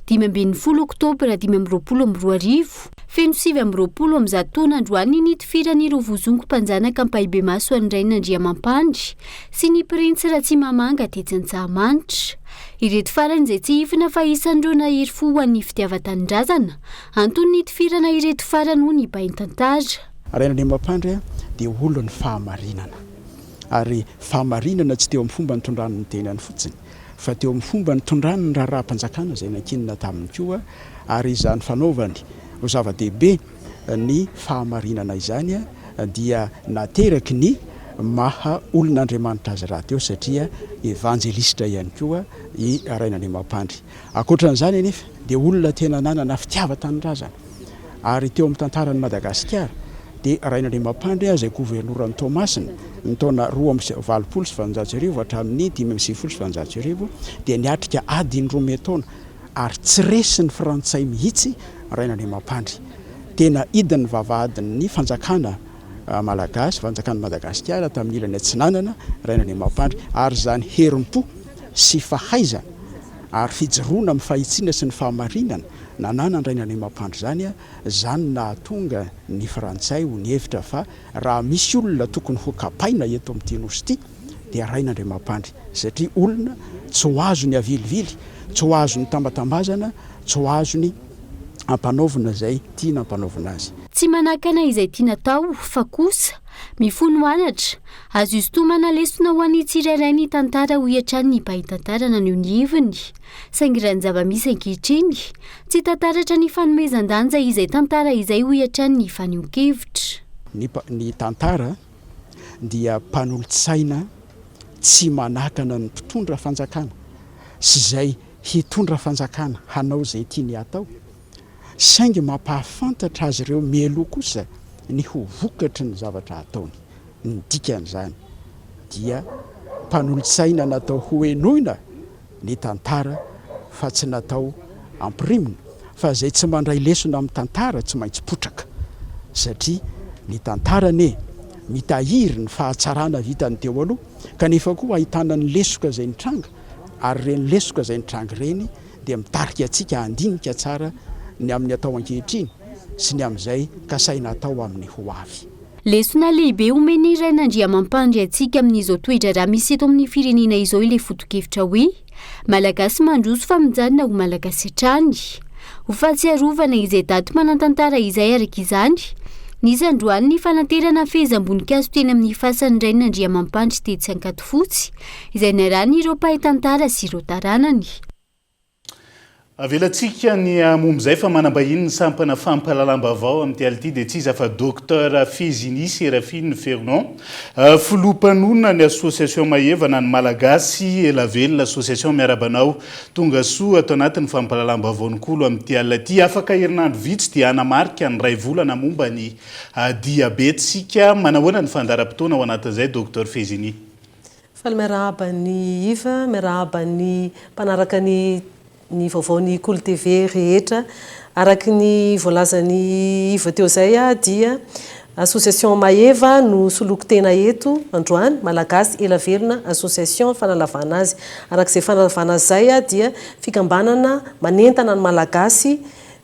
15 Oktobra 2025, Feno 129 taona androany ny nitifiran'ireo vozongo mpanjanaka ampahibemaso an'i Rainandriamampandry sy ny Printsy Ratsimamanga tetsy Antsahamanitra. Ireto farany izay tsihifina fa isan'ireo nahery fo ho an'ny fitiavan-tanindrazana. Antony nitifirana ireto farany hoy ny mpahay-tantara. Rainandriamampandry dia olon'ny fahamarinana. Ary fahamarinana tsy teo amin'ny fomba nitondrany ny tenany fotsiny, fa teo amin'ny fomba nitondrany ny raharaham-panjakana izay nankinina taminy koa, ary izany fanaovany ho zava-dehibe ny fahamarinana izany dia nateraky ny maha olon'Andriamanitra azy rahateo satria evanjelisitra ihany koa i Rainandriamampandry. Ankoatra an'izany anefa dia olona tena nanana fitiavan-tanindrazana. Ary teo amin'ny tantaran'i Madagasikara dia Rainandriamampandry izay governoran'i Toamasina ny taona 1882 hatramin'ny 1895 dia niatrika ady indroa miantaona ary tsy resin'ny Frantsay mihitsy Rainandriamampandry. Tena hidin'ny vavahadin'ny fanjakana malagasy, fanjakan'i Madagasikara tamin'ny ilany atsinanana Rainandriamampandry ary izany herim-po sy fahaizana ary fijoroana amin'ny fahitsiana sy ny fahamarinana Nananan-dRainandriamampandry izany, izany no nahatonga ny Frantsay ho nihevitra fa raha misy olona tokony ho kapaina eto amin'ity Nosy ity dia Rainandriamampandry, satria olona tsy ho azony avilivily, tsy ho azony tambatambazana, tsy ho azony ampanaovina izay tiana ampanaovina azy. Tsy manakana izay tiana atao, fa kosa, mifono anatra. Azo isintomana lesona ho an'ny tsirairay ny tantara hoy hatrany ny mpahay tantara naneho ny heviny. Saingy raha ny zava-misy ankehitriny, tsy hita taratra ny fanomezan-danja izay tantara izay hoy hatrany ny fanehoan-kevitra. Ny ny tantara dia mpanolotsaina tsy manakana ny mpitondra fanjakana sy izay hitondra fanjakana hanao izay tiany hatao, saingy mampahafantatra azy ireo mialoha kosa ny ho vokatry ny zavatra ataony. Ny dikan'izany dia mpanolotsaina natao hohenoina ny tantara fa tsy natao ampirimina fa izay tsy mandray lesona amin'ny tantara tsy maintsy potraka satria ny tantara anie mitahiry ny fahatsarana vitan'ny teo aloha kanefa koa ahitana ny lesoka izay nitranga ary ireny lesoka izay nitranga ireny dia mitarika antsika handinika tsara ny amin'ny atao ankehitriny sy ny amin'izay kasaina atao amin'ny ho avy. Lesona lehibe omen'ny Rainandriamampandry antsika amin'izao toe-draharaha misy eto amin'ny firenena izao ilay foto-kevitra hoe Malagasy mandroso fa mijanona ho Malagasy hatrany. Ho fahatsiarovana izay daty manan-tantara izay araka izany, nisy androany ny fanaterana fehezam-boninkazo teny amin'ny fasan'ny Rainandriamampandry tetsy Ankadifotsy, izay niarahan'ireo mpahay tantara sy ireo taranany. Avelantsika ny momba izay fa manam-bahiny ny sampana fampahalalam-baovao amin'ity alina ity dia tsy iza fa Docteur Fezini Seraphine Fernand, filoha mpanonona ny Association Mahevana ny Malagasy ela velona Association miarahaba anao tonga soa ato anatin'ny fampahalalam-baovaon'ny Kolo amin'ity alina ity. Afaka herinandro vitsy dia hanamarika ny iray volana momba ny diabeta isika. Manahoana ny fandaharam-potoana ao anatin'izay Docteur Fezini? Faly miarahaba an'i Yves, miarahaba ny mpanaraka ny ny vaovaon'ny Kolo TV rehetra. Araka ny voalazan'i Yves teo izay dia Association Maeva no soloko tena eto androany, Malagasy ela velona Association fanalavana azy. Araka izay fanalavana azy izay dia fikambanana manentana ny Malagasy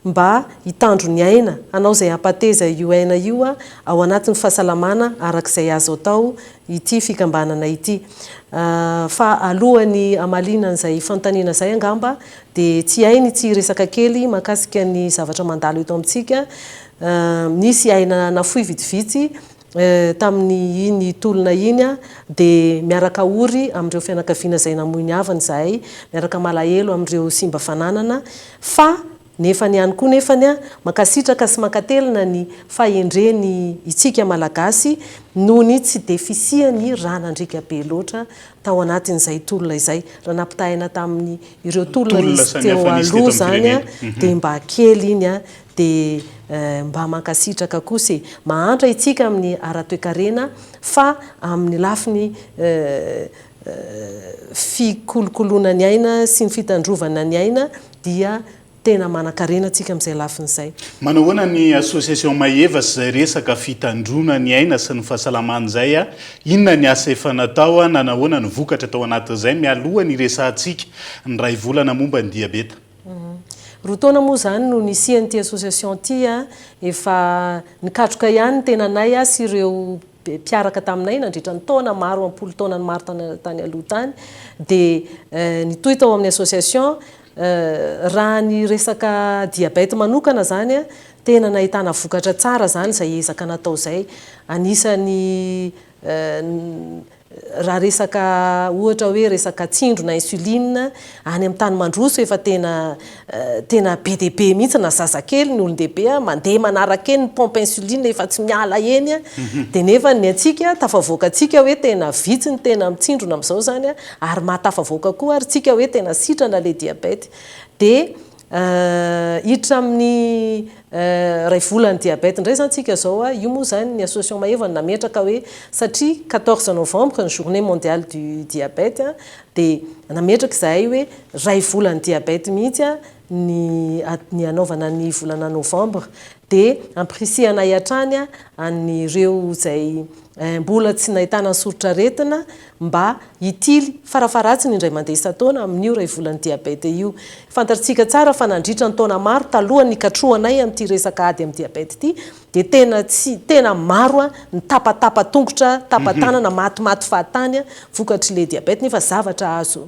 mba hitandro ny aina, hanao izay hampateza io aina io ao anatin'ny fahasalamana araka izay azo atao ity fikambanana ity. Fa alohan'ny hamaliana an'izay fanontaniana izay angamba dia tsy hay ny tsy hiresaka kely mahakasika ny zavatra mandalo eto amintsika. Nisy aina nafoy vitsivitsy tamin'ny iny tolona iny dia miaraka ory amin'ireo fianakaviana izay namoy ny havany izahay, miaraka malahelo amin'ireo simba fananana fa Nefany ihany koa nefany a, mankasitraka sy mankatelina ny fahendreny itsika Malagasy noho ny tsy dia fisiany rà nandriaka be loatra tao anatin'izay tolona izay. Raha nampitahaina tamin'ny ireo tolona nisy teo aloha izany a, dia mba kely iny a, dia mba mankasitraka kosa e. Mahantra itsika amin'ny ara-toekarena fa amin'ny lafiny fikolokoloana ny aina sy ny fitandrovana ny aina dia tena manankarena tsika amin'izay lafiny izay. Manahoana ny association Maeva sy izay resaka fitandroana ny aina sy ny fahasalamana izay a? Inona ny asa efa natao a? Nanahoana ny vokatra tao anatin'izay mialoha ny hiresahantsika ny iray volana momba ny diabeta? Roa taona moa izany no nisian'ity association ity a, efa nikatroka ihany ny tenanay sy ireo mpiaraka taminay nandritra ny taona maro am-polo taonany maro tany aloha tany dia nitohy tao amin'ny association. Raha ny resaka diabète manokana izany, tena nahitana vokatra tsara izany izay ezaka natao izay. Anisan'ny Raha resaka ohatra hoe resaka tsindrona insuline, any amin'ny tany mandroso efa tena tena be dia be mihitsy na zazakely ny olon-dehibe mandeha manaraka eny ny pompe insuline efa tsy miala eny dia nefa ny antsika tafavoaka antsika hoe tena vitsy ny tena mitsindrona amin'izao izany ary mahatafavoaka koa ary tsika hoe tena sitrana ilay diabète dia Hiditra amin'ny iray volan'ny diabète indray izany tsika izao a, io moa izany ny association Maeva no nametraka hoe satria 14 novembre ny journée mondiale du diabète dia nametraka izahay hoe iray volan'ny diabète mihitsy ny ny hanaovana ny volana novembre dia ampirisihanay hatrany an'ireo izay mbola tsy nahitana ny soritr'aretina mba hitily farafaharatsiny indray mandeha isan-taona amin'io iray volan'ny diabeta io. Fantatsika tsara fa nandritra ny taona maro talohan'ny nikatrohanay amin'ity resaka ady amin'ny diabeta ity dia tena tsy tena maro ny tapatapa-tongotra, tapa-tanana, matimaty fahatany vokatr'ilay diabeta nefa zavatra azo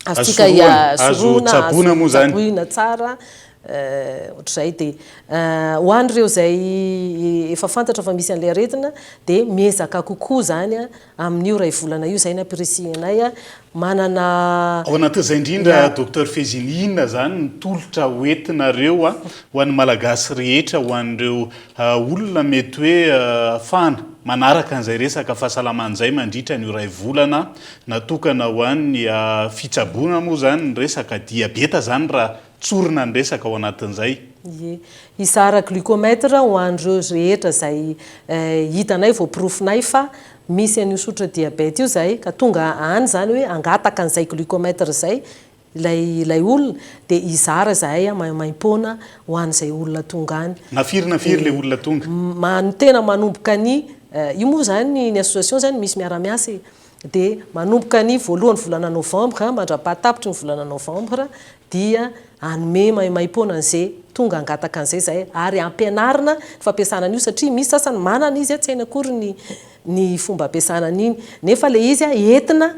azontsika Sorohana, azo tsaboina moa izany. Tsaboina tsara ohatr'izay dia ho an'ireo izay efa fantatra fa misy an'ilay aretina dia miezaka kokoa izany amin'io iray volana io, izay ny ampirisihinay manana. Ao anatin'izay indrindra Docteur Feziny, inona izany ny tolotra hoentinareo ho an'ny Malagasy rehetra, ho an'ireo olona mety hoe ahafahana manaraka an'izay resaka fahasalamana izay mandritra an'io iray volana natokana ho an'ny fitsaboana moa izany ny resaka diabeta izany raha tsorina ny resaka ao anatin'izay. Ie. Hizara glucomètre ho an'ireo rehetra izay hitanay, voaporofonay fa misy an'io sotra diabeta io izay ka tonga any izany hoe hangataka an'izay glucomètre izay ilay ilay olona dia hizara izahay maimaimpoana ho an'izay olona tonga any. Na firy na firy ilay olona tonga? Ma, tena manomboka ny, io moa izany ny association izany misy miara-miasa e, dia manomboka ny voalohan'ny volana novembre mandra-pahatapitry ny volana novembre dia hanome maimaimpoana an'izay tonga hangataka an'izay izahay ary hampianarina ny fampiasana an'io satria misy sasany manana izy tsy hainy akory ny ny fomba ampiasana an'iny nefa ilay izy entina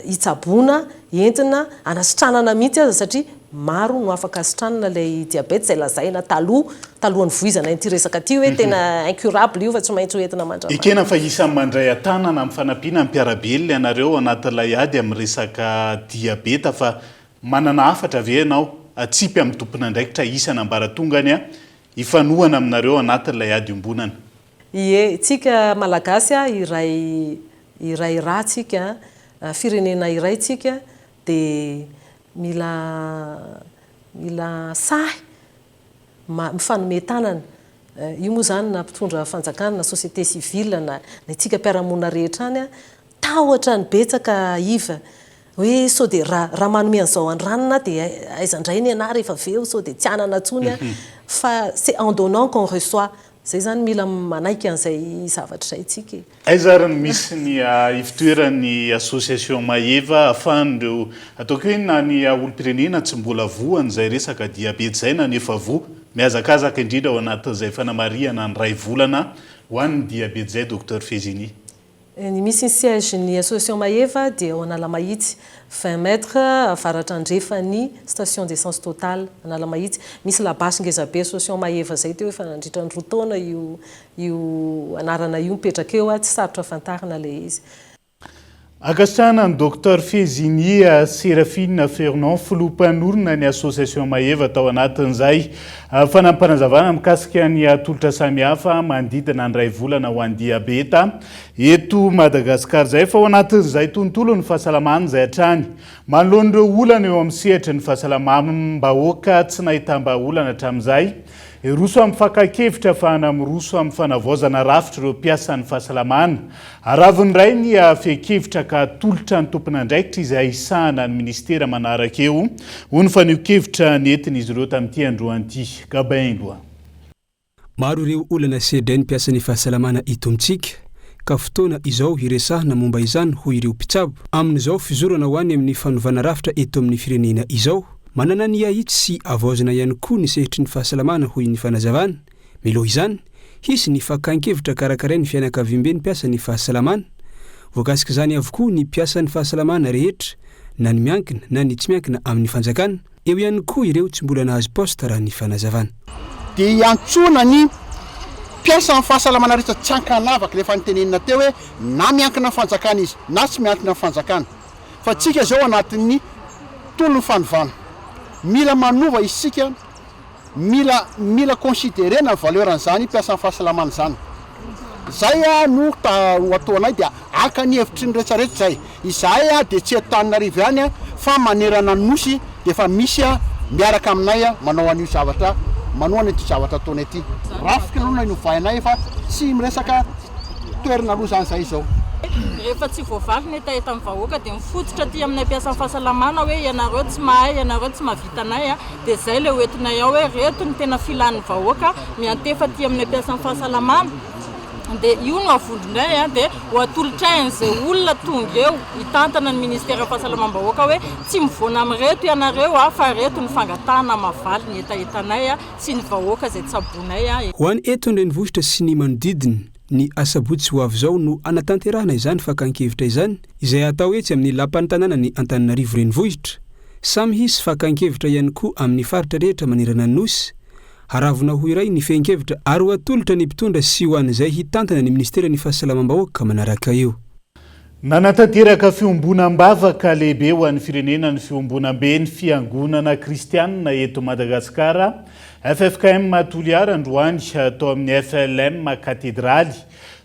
hitsaboana, entina hanasitranana mihitsy aza satria maro no afaka sitranina ilay diabète izay lazaina taloha, talohan'ny voizana ity resaka ity hoe tena incurable io fa tsy maintsy ho entina mandra-maty. Ekena fa isan'ny mandray an-tanana amin'ny fanampiana ny mpiara-belona ianareo ao anatin'ilay ady amin'ny resaka diabeta fa. Manana hafatra ve ianao atsipy amin'ny tompon'andraikitra isan'ambaratongany hifanohana aminareo anatin'ilay ady iombonana? Ie, tsika Malagasy iray iray rà tsika, firenena iray tsika dia mila mila sahy mifanome tanana. Io moa izany na mpitondra fanjakana na société civile na ny antsika mpiara-monina rehetra any, tahotra ny betsaka Yves, hoe sao dia raha raha manome an'izao an'i ranona aho dia aiza indray ny anah rehefa avy eo, sao dia tsy hanana intsony aho, fa c'est en donnant qu'on reçoit, izay izany mila manaiky an'izay zavatra izay tsika e. Aiza ary no misy ny ivotoeran'ny association Maeva ahafahan'ireo, ataoko hoe na ny olom-pirenena tsy mbola voan'izay resaka diabeta izay na ny efa voa, mihazakazaka indrindra ao anatin'izay fanamarihana ny iray volana ho an'ny diabeta izay Docteur Fezini. Ny misy ny siège ny association Maeva dia ao Analamahitsy, 20 mètres avaratra andrefan'ny station d'essence Total Analamahitsy. Misy labasy ngezabe association Maeva izay teo efa nandritra ny roa taona io io anarana io mipetraka eo, tsy sarotra fantarina ilay izy. Ankasitrahana ny Docteur Fezini Seraphine Fernand, filoha mpanorina ny Association Maeva tao anatin'izay fanampinazavana mikasika ny tolotra samihafa manodidina ny iray volana ho an'ny diabeta eto Madagasikara izay. Fa ao anatin'izay tontolon'ny fahasalamana izay hatrany, manoloana ireo olana eo amin'ny sehatry ny fahasalamam-bahoaka tsy nahitam-bahaolana hatramin'izay, Hiroso amin'ny fakan-kevitra afahana miroso amin'ny fanavaozana rafitr'ireo mpiasan'ny fahasalamana. Aravony indray ny fehin-kevitra ka atolotra ny tompon'andraikitra izay hisahana ny minisitera manaraka eo, hoy ny fanehoan-kevitra nentin'izy ireo tamin'ity androany ity. Gabin Eloi. Maro ireo olana sedrain'ny mpiasan'ny fahasalamana eto amintsika, ka fotoana izao hiresahana momba izany hoy ireo mpitsabo. Amin'izao fizorana ho any amin'ny fanovana rafitra eto amin'ny firenena izao, Manana ny ahitsy sy havaozina ihany koa ny sehatry ny fahasalamana hoy ny fanazavana. Mialoha izany, hisy ny fakan-kevitra karakarain'ny fianakaviamben'ny mpiasan'ny fahasalamana. Voakasik'izany avokoa ny mpiasan'ny fahasalamana rehetra, na ny miankina na ny tsy miankina amin'ny fanjakana. Eo ihany koa ireo tsy mbola nahazo poste raha ny fanazavana. Dia iantsoana ny mpiasan'ny fahasalamana rehetra tsy ankanavaka ilay efa notenenina teo hoe na miankina amin'ny fanjakana izy na tsy miankina amin'ny fanjakana. Fa tsika izao anatin'ny tolon'ny fanovana. Mila manova isika, mila mila considerer-na ny valeur-n'izany mpiasan'ny fahasalamana izany. Izay no ta ho ataonay dia haka ny hevitry ny rehetra rehetra izay. Izahay dia tsy eto Antananarivo ihany fa manerana ny Nosy dia efa misy miaraka aminay manao an'io zavatra manohana ity zavatra ataonay ity. Rafitra aloha no novainay fa tsy miresaka toerana aloha izany izay izao. Rehefa tsy voavaly ny hetahetan'ny vahoaka dia mifototra aty aminay mpiasan'ny fahasalamana hoe ianareo tsy mahay, ianareo tsy mahavita anay dia izay ilay hoentinay ao hoe ireto ny tena filan'ny vahoaka miantefa aty aminay mpiasan'ny fahasalamana dia io no avondronay dia ho atolotray an'izay olona tonga eo hitantana ny ministeran'ny fahasalamam-bahoaka hoe tsy mivoana amin'ireto ianareo fa ireto ny fangatahana mahavaly ny hetahetanay sy ny vahoaka izay tsaboinay. Ho an'ny eto an-drenivohitra sy ny manodidina, ny asabotsy ho avy izao no hanatanterahana izany fakan-kevitra izany, izay hatao etsy amin'ny Lapan'ny tanànan'i Antananarivo Renivohitra. Samy hisy fakan-kevitra ihany koa amin'ny faritra rehetra manerana ny Nosy. Haravona ho iray ny fehin-kevitra ary ho atolotra ny mpitondra sy ho an'izay hitantana ny minisiteran'ny Fahasalamam-bahoaka manaraka eo. Nanatanteraka fiombonam-bavaka lehibe ho an'ny firenena ny Fiombonamben'ny Fiangonana Kristianina eto Madagasikara, ffkm Toliara, androany tao amin'ny FLM Katedraly.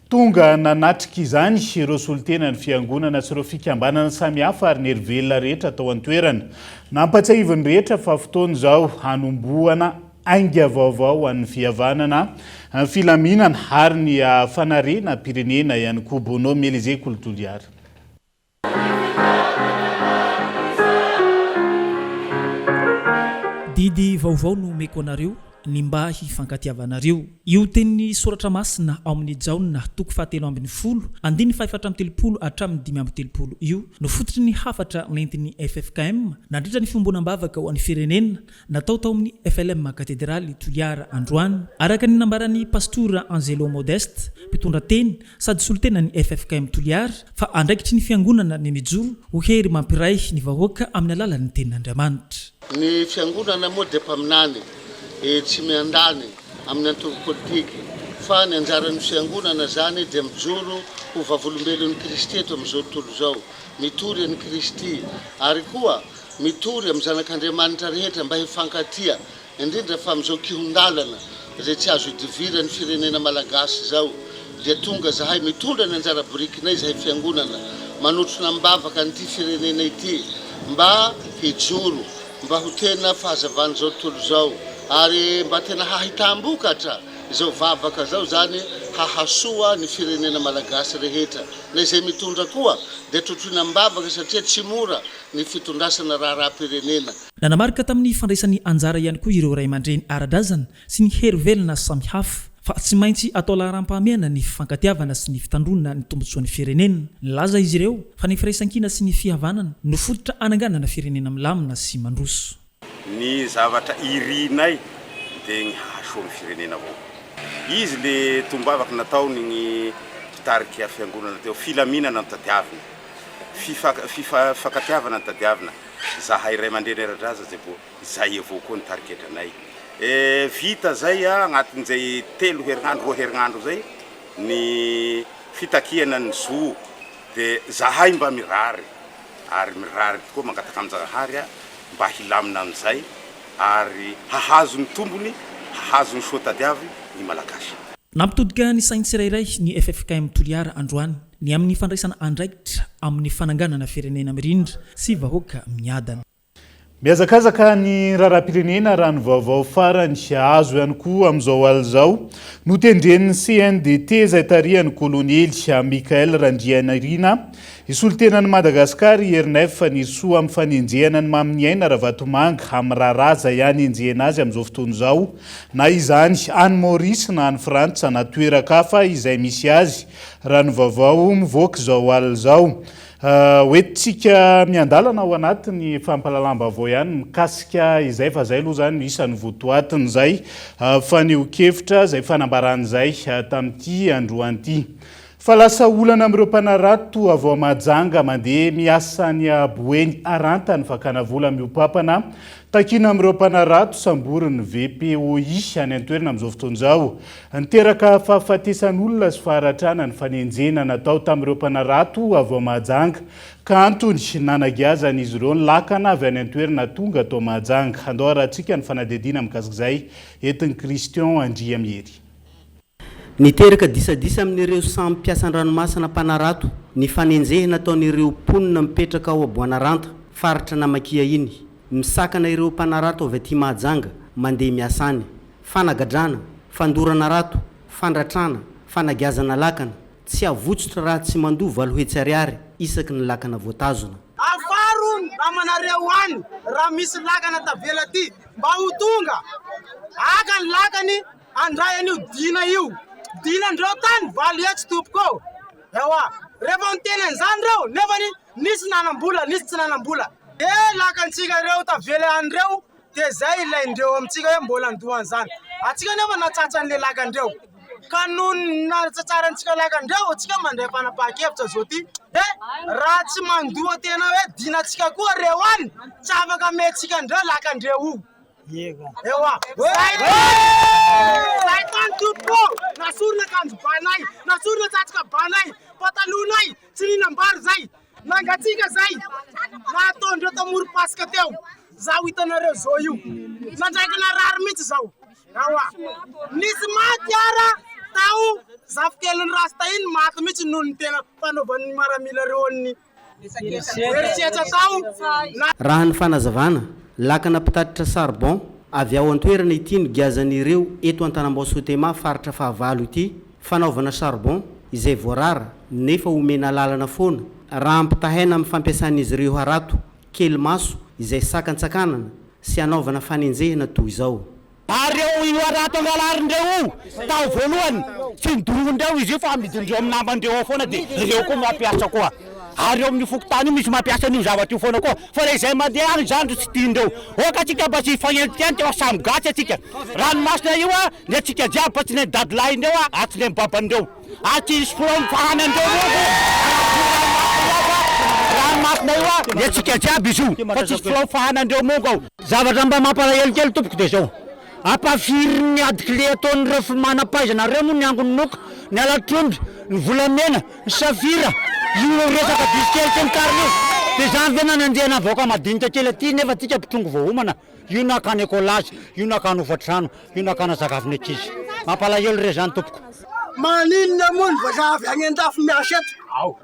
Tonga nanatrika izany ireo solontenan'ny fiangonana sy ireo fikambanana samihafa ary ny herivelona rehetra tao an-toerana. Nampatsiahivin'ny rehetra fa fotoana izao hanombohana Ainga vaovao ho an'ny fihavanana, filaminana ary ny fanarenam-pirenena ihany koa. Bonhomme Elysée Kolo Toliara. Didy vaovao no omeko anareo, ny mba hifankatiavanareo. Io tenin'ny Soratra Masina ao amin'ny Jaona toko fahatelo ambin'ny folo, andininy fahefatra amby telopolo hatramin'ny 35 io no fototry ny hafatra nentin'ny ffkm nandritra ny fiombonam-bavaka ho an'ny firenena Natao tao amin'ny FLM Katedraly Toliara androany. Araka ny nambaran'ny Pastora Angelo Modeste, mpitondra teny sady solontenan'ny ffkm Toliara, fa andraikitry ny fiangonana ny mijoro ho hery mampiray ny vahoaka amin'ny alalan'ny tenin'Andriamanitra. Ny fiangonana moa dia mpaminany e tsy miandany amin'ny antoko politiky fa ny anjaran'ny fiangonana zany dia mijoro ho vavolombelon'i Kristy eto amin'izao tontolo izao. mitory an'i Kristy, ary koa mitory amin'ny zanak'Andriamanitra rehetra mba hifankatia, indrindra fa amin'izao kihon-dalana izay tsy azo idiviran'ny firenena malagasy izao, dia tonga zahay mitondra ny anjara birikinay izahay fiangonana, manotrona am-bavaka an'ity firenena ity mba hijoro, mba ho tena fahazavan'izao tontolo izao, ary mba tena hahitam-bokatra izao vavaka izao izany hahasoa ny firenena malagasy rehetra. Na izay mitondra koa dia trotroina am-bavaka satria tsy mora ny fitondrasana raharaham-pirenena. Nanamarika tamin'ny fandraisany anjara ihany koa ireo ray aman-dreny ara-drazana sy ny hery velona samihafa fa tsy maintsy atao laharam-pahamehana ny fifankatiavana sy ny fitandroana ny tombontsoan'ny firenena. Nilaza izy ireo fa ny firaisankina sy ny fihavanana no fototra hananganana firenena milamina sy mandroso. Ny zavatra irinay dia ny hahasoa ny firenena avao. Izy le tombavaka nataony ny mpitarika fiangonana teo, filaminana no tadiavina, fifankatiavana no tadiavina, zahay ray aman-dreny ara-draza zay vao izay avao koa ny tarigetranay. Vita zay agnatin'izay telo herignandro, roa herignandro zay ny fitakiana ny zo de zahay mba mirary ary mirary tokoa mangataka amin-Jagnahary mba hilamina amin'izay ary hahazo ny tombony, hahazo ny soa tadiaviny ny Malagasy. Nampitodika ny sain'ny tsirairay ny ffkm Toliara androany ny amin'ny fandraisana andraikitra amin'ny fananganana firenena mirindra sy vahoaka miadana. Mihazakazaka ny raharaham-pirenena raha ny vaovao farany azo ihany koa amin'izao alina izao. Notendren'ny CNDT izay tarihan'ny kolonely Michael Randrianirina hisolo tena an'i Madagasikara i Herinaivo Fanirisoa amin'ny fanenjehana an'i Maminiaina Ravatomanga amin'ny raharaha izay anenjehina azy amin'izao fotoana izao na izany any Maurice na any Frantsa na toeran-kafa izay misy azy raha ny vaovao mivoaka izao alina izao. Hoentintsika miandalana ao anatin'ny fampahalalam-baovao ihany mikasika izay fa izay aloha izany no isan'ny votoatin'izay fanehoan-kevitra izay fanambarana izay tamin'ity androany ity. Fa lasa olana amin'ireo mpanarato avy ao Mahajanga mandeha miasa any Boeny Aranta ny fakana vola mihoa-pampana takiana amin'ireo mpanarato samborin'ny VPOI any an-toerana amin'izao fotoana izao. Niteraka fahafatesan'olona sy faharatrana ny fanenjehana natao tamin'ireo mpanarato avy ao Mahajanga, ka antony nanagiazan'izy ireo ny lakana avy any an-toerana tonga tao Mahajanga. Andao harahantsika ny fanadihadiana mikasika izay entin'i Christian Andriamihery. Niteraka disadisa amin'ireo samy mpiasa an-dranomasina mpanarato ny fanenjehana ataon'ireo mponina mipetraka ao Aboanaranta, faritra Namakia iny. Misakana ireo mpanarato avy aty Mahajanga mandeha miasa any. Fanagadrana, fandorana harato, fandratrana, fanagiazana lakana, tsy avotsotra raha tsy mandoa 800 ariary isaky ny lakana voatazona. Afaro ny namanareo any raha misy lakana tavela aty mba ho tonga haka ny lakany handray an'io dina io. Dinandreo tany 800 tompoko ô! Ewa, rehefa niteny an'izany reo nefany nisy nanam-bola nisy tsy nanam-bola. De lakantsika ireo tavela any reo Dia izay ilain-dreo amintsika hoe mbola handoa an'izany. Antsika anefa nahatratra an'ilay lakan-dreo. Ka noho ny nahatratrarantsika lakan-dreo, antsika mandray fanapahan-kevitra izao ity hoe raha tsy mandoa tena hoe dinantsika koa reo any, tsy afaka amentsika an-dreo lakan-dreo io. Ewa, zay tany! Zay tany tompoko ô! Nasorina akanjo banay, nasorina satroka banay, patalohanay, tsy nihinam-bary zay. Nangatsiaka zay nataondreo tamorom-pasika teo zaho hitanareo zao io. Nandraiky narary mihitsy zaho. Awa. Nisy maty ara tao zafikelin'ny rasta iny maty mihitsy noho ny tena fanaovan'ny maramila reo an'ny herisetra tao. Raha ny fanazavana, lakana mpitatitra charbon avy ao an-toerana ity nogiazan'ireo eto Antanambao Sotema faritra fahavalo ity. Fanaovana charbon izay voarara nefa omena alalana foana raha ampitahaina amin'ny fampiasan'izy ireo harato kely maso izay sakantsakanana sy anaovana fanenjehana toy izao. Ary eo io harato angalarindreo io, tao voalohany, tsy nodorondreo izy io fa amidindreo amin'ny namandreo ao foana dia ireo koa mampiasa koa. Ary eo amin'io fokontany io misy mampiasa an'io zavatra io foana koa. Fa raha izay mandeha any izany ro tsy tiandreo. Aoka antsika mba tsy hifanenjikendrika fa samy gasy antsika. Ranomasina io a, ny antsika jiaby fa tsy ny an'i dadilahin'ireo a, ary tsy ny an'i baban'ireo. Ary tsy hisy fotoana fahanan'ireo monko anatin'io ranomasina io fa ranomasina io a, ny antsika jiaby izy io fa tsisy fotoana fahanan'ireo monko ao. Zavatra mba mampalahelo kely tompoko dia izao, ampafirin'ny ady clé ataon'ireo manam-pahaizana ireo moa ny angononoka, ny halatr'omby, ny volamena, ny safira. Io resaka bus kely sy ny tariny io. Dia izany ve nanenjehana ny vahoaka madinika kely aty nefa tsika mpitrongy vao homana. Io nakana écolage, io nakana hofantrano, io nakana sakafon'ny ankizy. Mampalahelo re izany tompoko. Maninona moa ny vazaha avy any andafy miasa eto?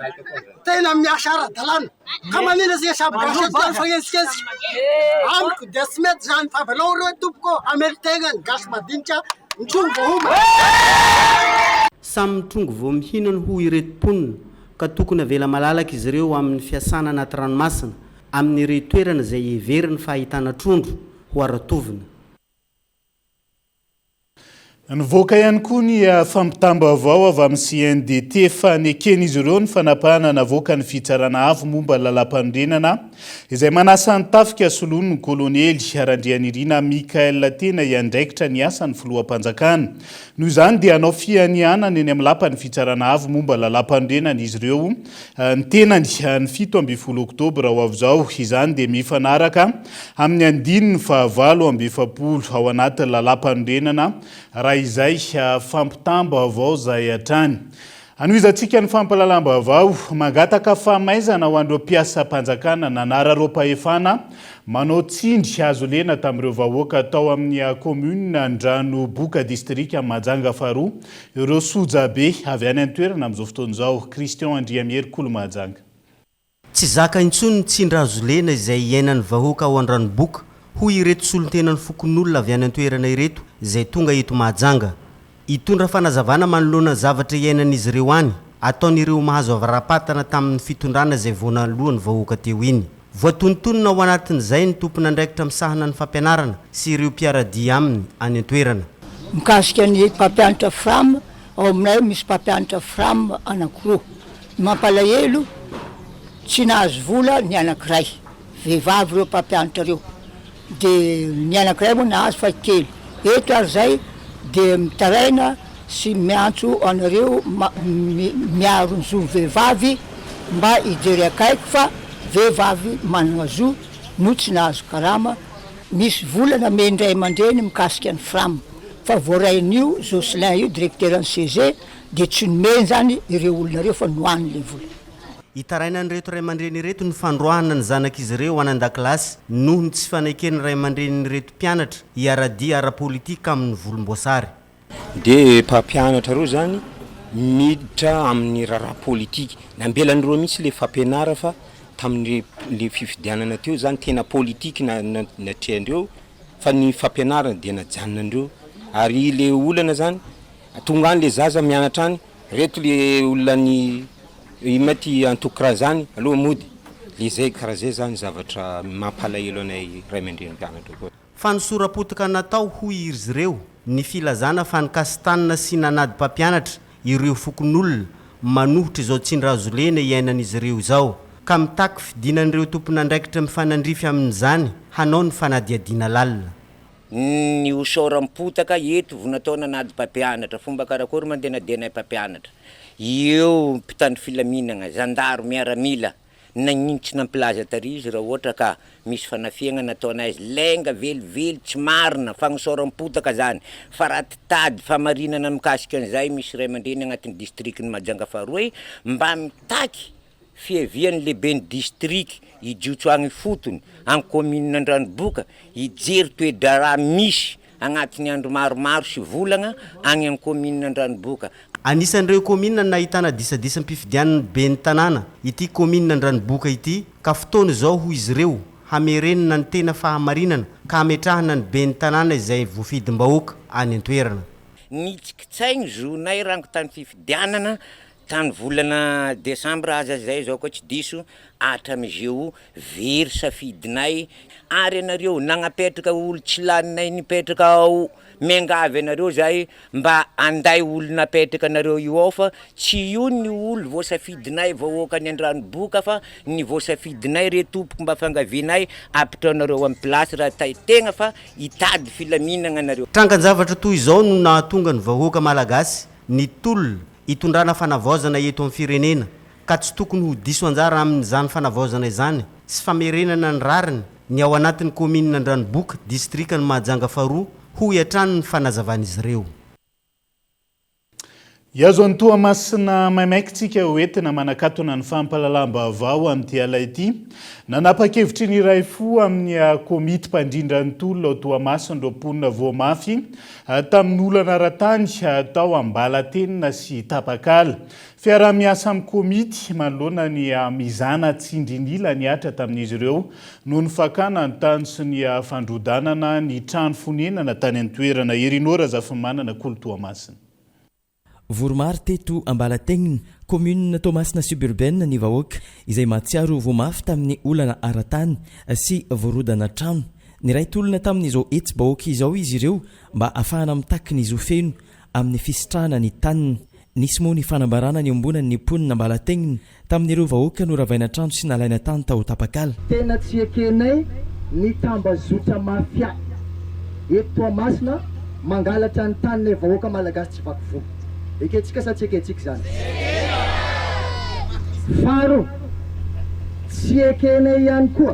Tena miasa ara-dalàna. Ka maninona isika samy gasy eto zany mifanenjikenzika? Amiko dia tsy mety izany fa avelao ireo tompoko hamelon-tegna ny gasy madinika mitrongy vao homana. Samy mitrongy vao mihinana hoy ireto mponina ka tokony avela malalaka izy ireo amin'ny fiasana anaty ranomasina amin'ireo toerana izay heveriny fa ahitana trondro ho aratovina. Nivoaka ihany koa ny fampitam-baovao avy amin'ny CNDT fa neken'izy ireo ny fanapahana navoakan'ny Fitsarana Avo momba ny Lalàmpanorenana izay manasa ny tafika soloin'ny kolonely Randrianirina Michael tena hiandraikitra ny asan'ny filoham-panjakana. Noho izany dia hanao fianianana eny amin'ny lapan'ny Fitsarana Avo momba ny Lalàmpanorenana izy ireo ny tenany ny 17 oktobra ho avy izao. Izany dia mifanaraka amin'ny andininy faha-48 ao anatin'ny lalàmpanorenana raha izay fampitam-baovao izay hatrany. Hanohizantsika ny fampahalalam-baovao, mangataka famaizana ho an'ireo mpiasam-panjakana nanararaom-pahefana manao tsindry hazo lena tamin'ireo vahoaka tao amin'ny kaominina Andranoboka distrika Mahajanga faharoa ireo sojabe avy any an-toerana amin'izao fotoana izao. Christian Andriamihery Kolo Mahajanga. Tsy zaka intsony ny tsindry hazo lena izay iainan'ny vahoaka ao Andranoboka, hoy ireto solontenan'ny fokonolona avy any an-toerana ireto izay tonga eto Mahajanga. Hitondra fanazavana manoloana ny zavatra iainan'izy ireo any, ataon'ireo mahazo avara-patana tamin'ny fitondrana izay vao naloan'ny vahoaka teo iny. Voatonontonona ao anatin'izay ny tompon'andraikitra misahana ny fampianarana sy ireo mpiara-dia aminy any an-toerana. Mikasika ny mpampianatra Fram, ao aminay misy mpampianatra Fram anankiroa. Ny mampalahelo, tsy nahazo vola ny anankiray. Vehivavy ireo mpampianatra ireo. Dia ny anankiray moa nahazo fa kely. Eto ary izay dia mitaraina sy miantso anareo miaro ny zon'ny vehivavy mba hijery akaiky fa vehivavy manana zo no tsy nahazo karama. Misy vola namen'ny ray aman-dreny mikasika ny fram fa voarain'io Jocelyn io directeur ny CG dia tsy nomeny zany ireo olona ireo fa nohaniny le vola. Itarainan'ireto ray aman-dreny ireto ny fandroahana ny zanak'izy ireo any an-dakilasy noho ny tsy faneken'ny ray aman-drenin'ireto mpianatra hiara-dia ara-politika amin'ny volomboasary. Dia mpampianatra reo zany miditra amin'ny raharaha politika, nambelan'ireo mihitsy le fampianara fa tamin'ny le fifidianana teo zany tena politique na- natrehandreo fa ny fampianarana dia najanonandreo ary le olana zany tonga any le zaza mianatra any Reto le olona ny ino ma ty antoko karaha zany aloha mody le zay karaha zay zany zavatra mampalahelo anay ray aman-dreny mpianatra koa. Fanosoram-potoka natao hoy izy ireo ny filazana fa nikasi-tanana sy nanady mpampianatra ireo fokonolona manohitra izao tsindry-hazolena iainan'izy ireo izao ka mitaky fidinan'ireo tompon'andraikitra mifanandrify amin'izany hanao ny fanadihadiana lalina. Ny hosoram-potaka eto vo natao nanady mpampianatra, fomba karakory mandeha nadianay mpampianatra, eo mpitandro filaminagna, zandary, miaramila, nagnino tsy nampilaza tary izy raha ohatra ka misy fanafihagna nataonay azy, lainga velively tsy marina, fagnosoram-potaka zany, fa raha titady fahamarinana mikasika an'izay misy ray aman-dreny agnatin'ny distrikin'i Mahajanga faharoa mba mitaky Fiavian'ny lehiben'ny distriky hijotso agny ifotony agny kaominina Andranoboka hijery toe-draharaha misy agnatin'ny andro maromaro sy volagna agny amin'ny kaominina Andranoboka. Anisan'ireo kaominina nahitana disadisam-pifidianana ben'ny tanàna ity kaominina Andranoboka ity ka fotoana izao hoy izy ireo hamerenana ny tena fahamarinana ka hametrahana ny ben'ny tanàna izay voafidim-bahoaka any an-toerana. Nitsikitsaigny zonay rango tany fifidianana Tany volana desambra aza zay zao koa tsy diso hatramizeo very safidinay ary anareo nagnapetraka olo tsy laninay nipetraka ao miangavy anareo zahay mba anday olo napetraka anareo io ao fa tsy io ny olo voasafidinay vahoakany Andranoboka fa ny voasafidinay re tompoko mba fiangavianay apitraonareo am place raha tay tegna fa hitady filaminagna anareo. Trangan-javatra toy izao no nahatonga ny vahoaka malagasy nitolona hitondrana fanavaozana eto amin'ny firenena ka tsy tokony ho diso anjara amin'izany fanavaozana izany sy famerenana ny rariny ny ao anatin'ny kaominina Andranoboka, distrikan'i Mahajanga faharoa, hoy hatrany ny fanazavan'izy ireo. Hihazo an'i Toamasina maimaika tsika ho entina manakatona ny fampahalalam-baovao amin'ity ala ity. Nanapa-kevitry ny iray fo amin'ny komity mpandrindra ny tolona ao Toamasina ireo mponina voa mafy tamin'ny olana ara-tany tao Ambalatenina sy Tapakala. Fiaraha-miasa amin'ny komity manoloana ny mizana tsindrin'ila nihatra tamin'izy ireo noho ny fakana ny tany sy ny fandrodanana ny trano fonenana tany an-toerana. Herino Razafimanana, Kolo Toamasina. Vory maro teto Ambalategnina, commune Toamasina suburbaine ny vahoaka izay mahatsiaro ho voa mafy tamin'ny olana ara-tany sy voarodana trano. Niray tolona tamin'izao hetsi-bahoaka izao izy ireo mba hahafahana mitaky ny zo feno amin'ny fisitrahana ny taniny. Nisy moa ny fanambarana niombonan'ny mponina Ambalategnina tamin'ireo vahoaka noravaina trano sy nalaina tany tao Tapakala. Tena tsy ekenay ny tambazotra mafia eto Toamasina mangalatra ny taninay vahoaka Malagasy tsy vaky volo. Ekentsika sa tsy ekentsika izany? Faharoa, tsy ekenay ihany koa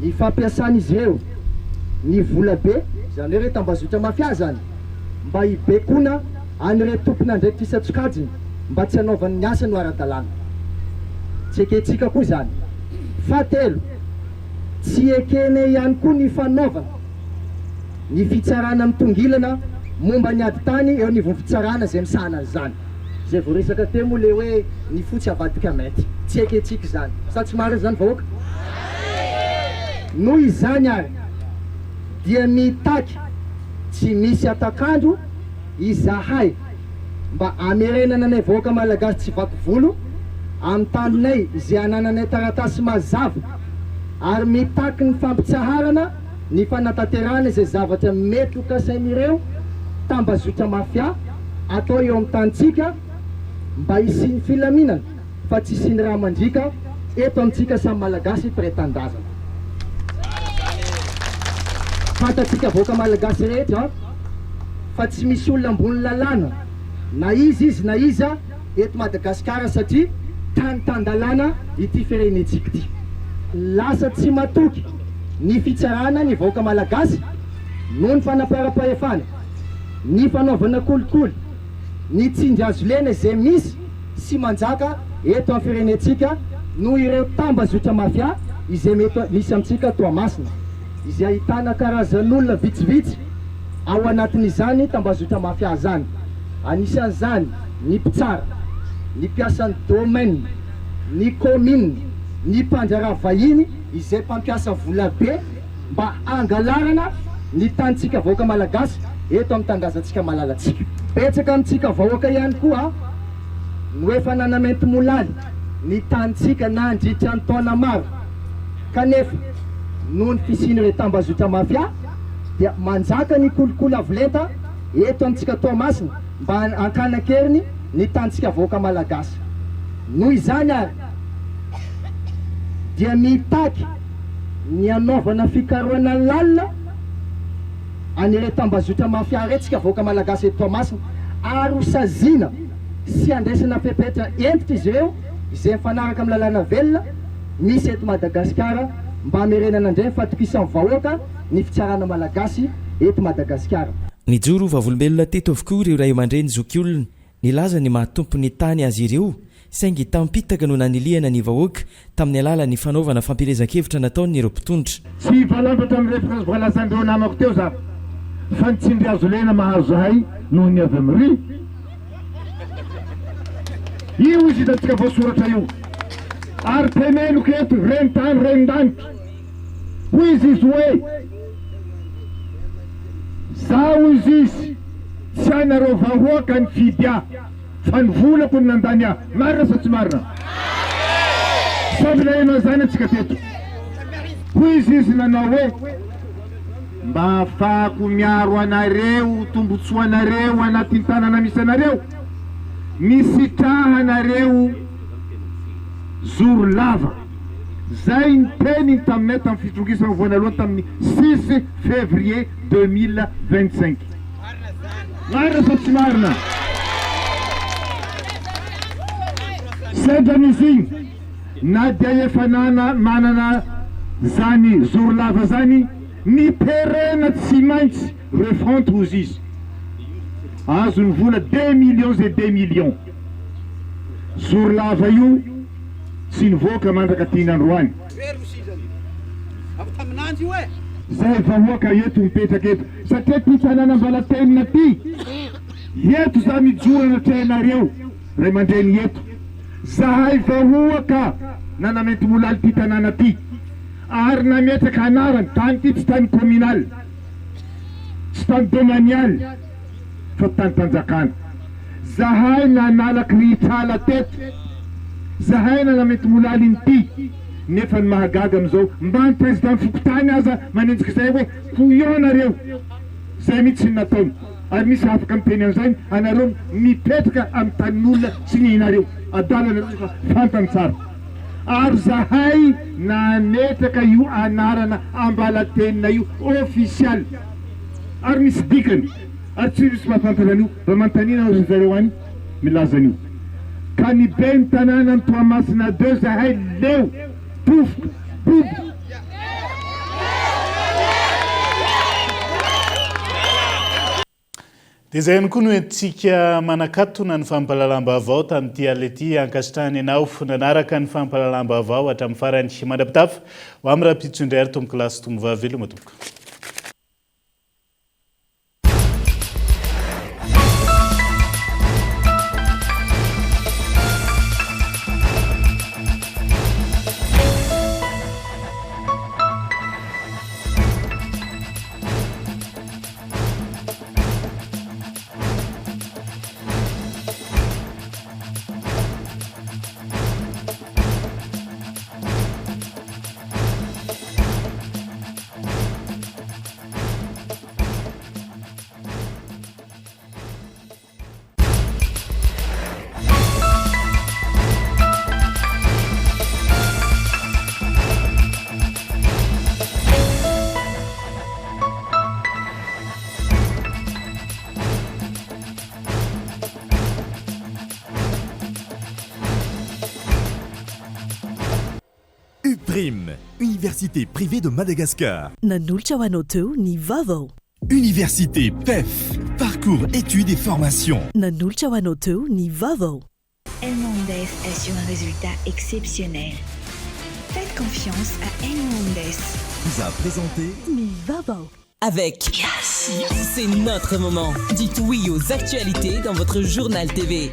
ny fampiasan'izy ireo ny volabe, izany hoe ireo tambazotra mafia izany, mba hibaikoana an'ireo tompon'andraikitra isan-tsokajiny mba tsy hanaovany ny asany ho ara-dalàna. Tsy ekentsika koa izany. Fahatelo, tsy ekenay ihany koa ny fanaovana ny fitsarana mitongilana momba ny ady tany eo anivon'ny fitsarana izay misahana an'izany. Izay voaresaka teo moa ilay hoe ny fotsy avadika mainty. Tsy ekentsika izany. Sa tsy marina izany vahoaka? Noho izany ary dia mitaky tsy misy hatak'andro izahay mba hamerenana anay vahoaka Malagasy tsy vaky volo amin'ny taninay izay anananay taratasy mazava ary mitaky ny fampitsaharana ny fanatanterahana izay zavatra mety ho kasain'ireo tambazotra mafia atao eo amin'ny tanintsika mba hisian'ny filaminana fa tsy hisian'ny rà mandriaka eto amintsika samy Malagasy mpiray tanindrazana. Fantatsika vahoaka Malagasy rehetra fa tsy misy olona ambony lalàna na iza izy na iza eto Madagasikara satria tany tan-dalàna ity firenentsika ity. Lasa tsy matoky ny fitsarana ny vahoaka Malagasy noho ny fanaparam-pahefana, ny fanaovana kolikoly, ny tsindry hazo lena izay misy sy manjaka eto amin'ny firenentsika noho ireo tambazotra mafia izay mety misy amintsika Toamasina, izay ahitana karazan'olona vitsivitsy ao anatin'izany tambazotra mafia izany, anisan'izany ny mpitsara, ny mpiasan'ny domaine, ny kaominina, ny mpandraharaha vahiny izay mpampiasa volabe mba hangalarana ny tanintsika vahoaka Malagasy eto amin'ny tanindrazantsika malalantsika. Betsaka amintsika vahoaka ihany koa no efa nanamaintimolaly ny tanintsika nandritra ny taona maro kanefa noho ny fisian'ireo tambazotra mafia dia manjaka ny kolikoly avo lenta eto amintsika Toamasina mba hankana an-keriny ny tanintsika vahoaka Malagasy. Noho izany ary dia mitaky ny hanaovana fikarohana lalina an'ireo tambazotra mafia ireo tsika vahoaka Malagasy eto Toamasina ary ho saziana sy handraisana fepetra hentitra izy ireo izay mifanaraka amin'ny lalàna velona misy eto Madagasikara mba hamerenana indray ny fahatokisan'ny vahoaka ny fitsarana Malagasy eto Madagasikara. Nijoro ho vavolombelona teto avokoa ireo ray aman-dreny zokiolona Nilaza ny maha tompon'ny tany azy ireo, saingy tamim-pitaka no nanilihana ny vahoaka tamin'ny alalan'ny fanaovana fampielezan-kevitra nataon'ireo mpitondra. Tsy hivalandratra amin'ny voalazan'ireo namako teo za fa ny tsindry hazo lena mahazo zahay noho ny avy amin'ny ry. Io izy hitantsika voasoratra io ary teneniko eto reny tany reny lanitra hoy izy izy hoe za hoy izy izy Tsy anareo vahoaka nifidy ahy fa ny volako no nandany ahy. Marina sa tsy marina? Samy naheno an'izany antsika teto. Hoy izy izy nanao hoe, Mba hahafahako miaro anareo, tombotsoanareo anatin'ny tanana misy anareo, nisitrahanareo zoro lava. Zay ny teniny taminay tamin'ny fitrongisana voanalohany tamin'ny six février 2025. Marina sa tsy marina? Sendra misy igny na dia efa nana manana zany zoro lava zany ny terena tsy maintsy refonte hozy izy. Azo ny vola des millions et des millions. Zoro lava io tsy nivoaka mandraka aty nandroany. Zay vahoaka eto mipetraka eto satria ty tanàna Ambalatenina ty eto za mijoro anatrehanareo ray aman-dreny eto zahay vahoaka nanamentimolaly ty tanàna ty ary nametraka anarany tany ty tsy tany communal Tsy tany domanial fa tanim-panjakana. Zahay nanala kirihitr'ala teto, zahay nanamentimolaly inty, nefa ny mahagaga amin'izao mba ny président fokontany aza manenjika izay hoe couillon nareo, zay mihitsy ny nataony, ary misy afaka miteny an'izay anareo mipetraka amin'ny tanin'olona tsy nenareo, adala nareo efa fantany tsara. Ary zahay nametraka io anarana Ambalatenina io official ary misy dikany ary tsy misy mahafantatra an'io raha manontaniana ry zareo any milaza an'io ka ny ben'ny tanànan'i Toamasina deux zahay leo tofoka bobo Dia izay ihany koa no entintsika manakatona ny fampahalalam-baovao tamin'ity alina ity. Ankasitrahana ianao nanaraka ny fampahalalam-baovao hatramin'ny farany. Mandra-pitafa ho amin'ny rahampitso indray ary tompokolahy sy tompovavy. Veloma tompoko. UPRIM, Université privée de Madagascar. Nanolotra ho anao teo ny vaovao. Université PEF, parcours études et formation. Nanolotra ho anao teo ny vaovao. Elmondes assure un résultat exceptionnel. Faites confiance à Elmondes. Vous a présenté Ny vaovao. Avec Yes, c'est notre moment. Dites oui aux actualités dans votre journal TV.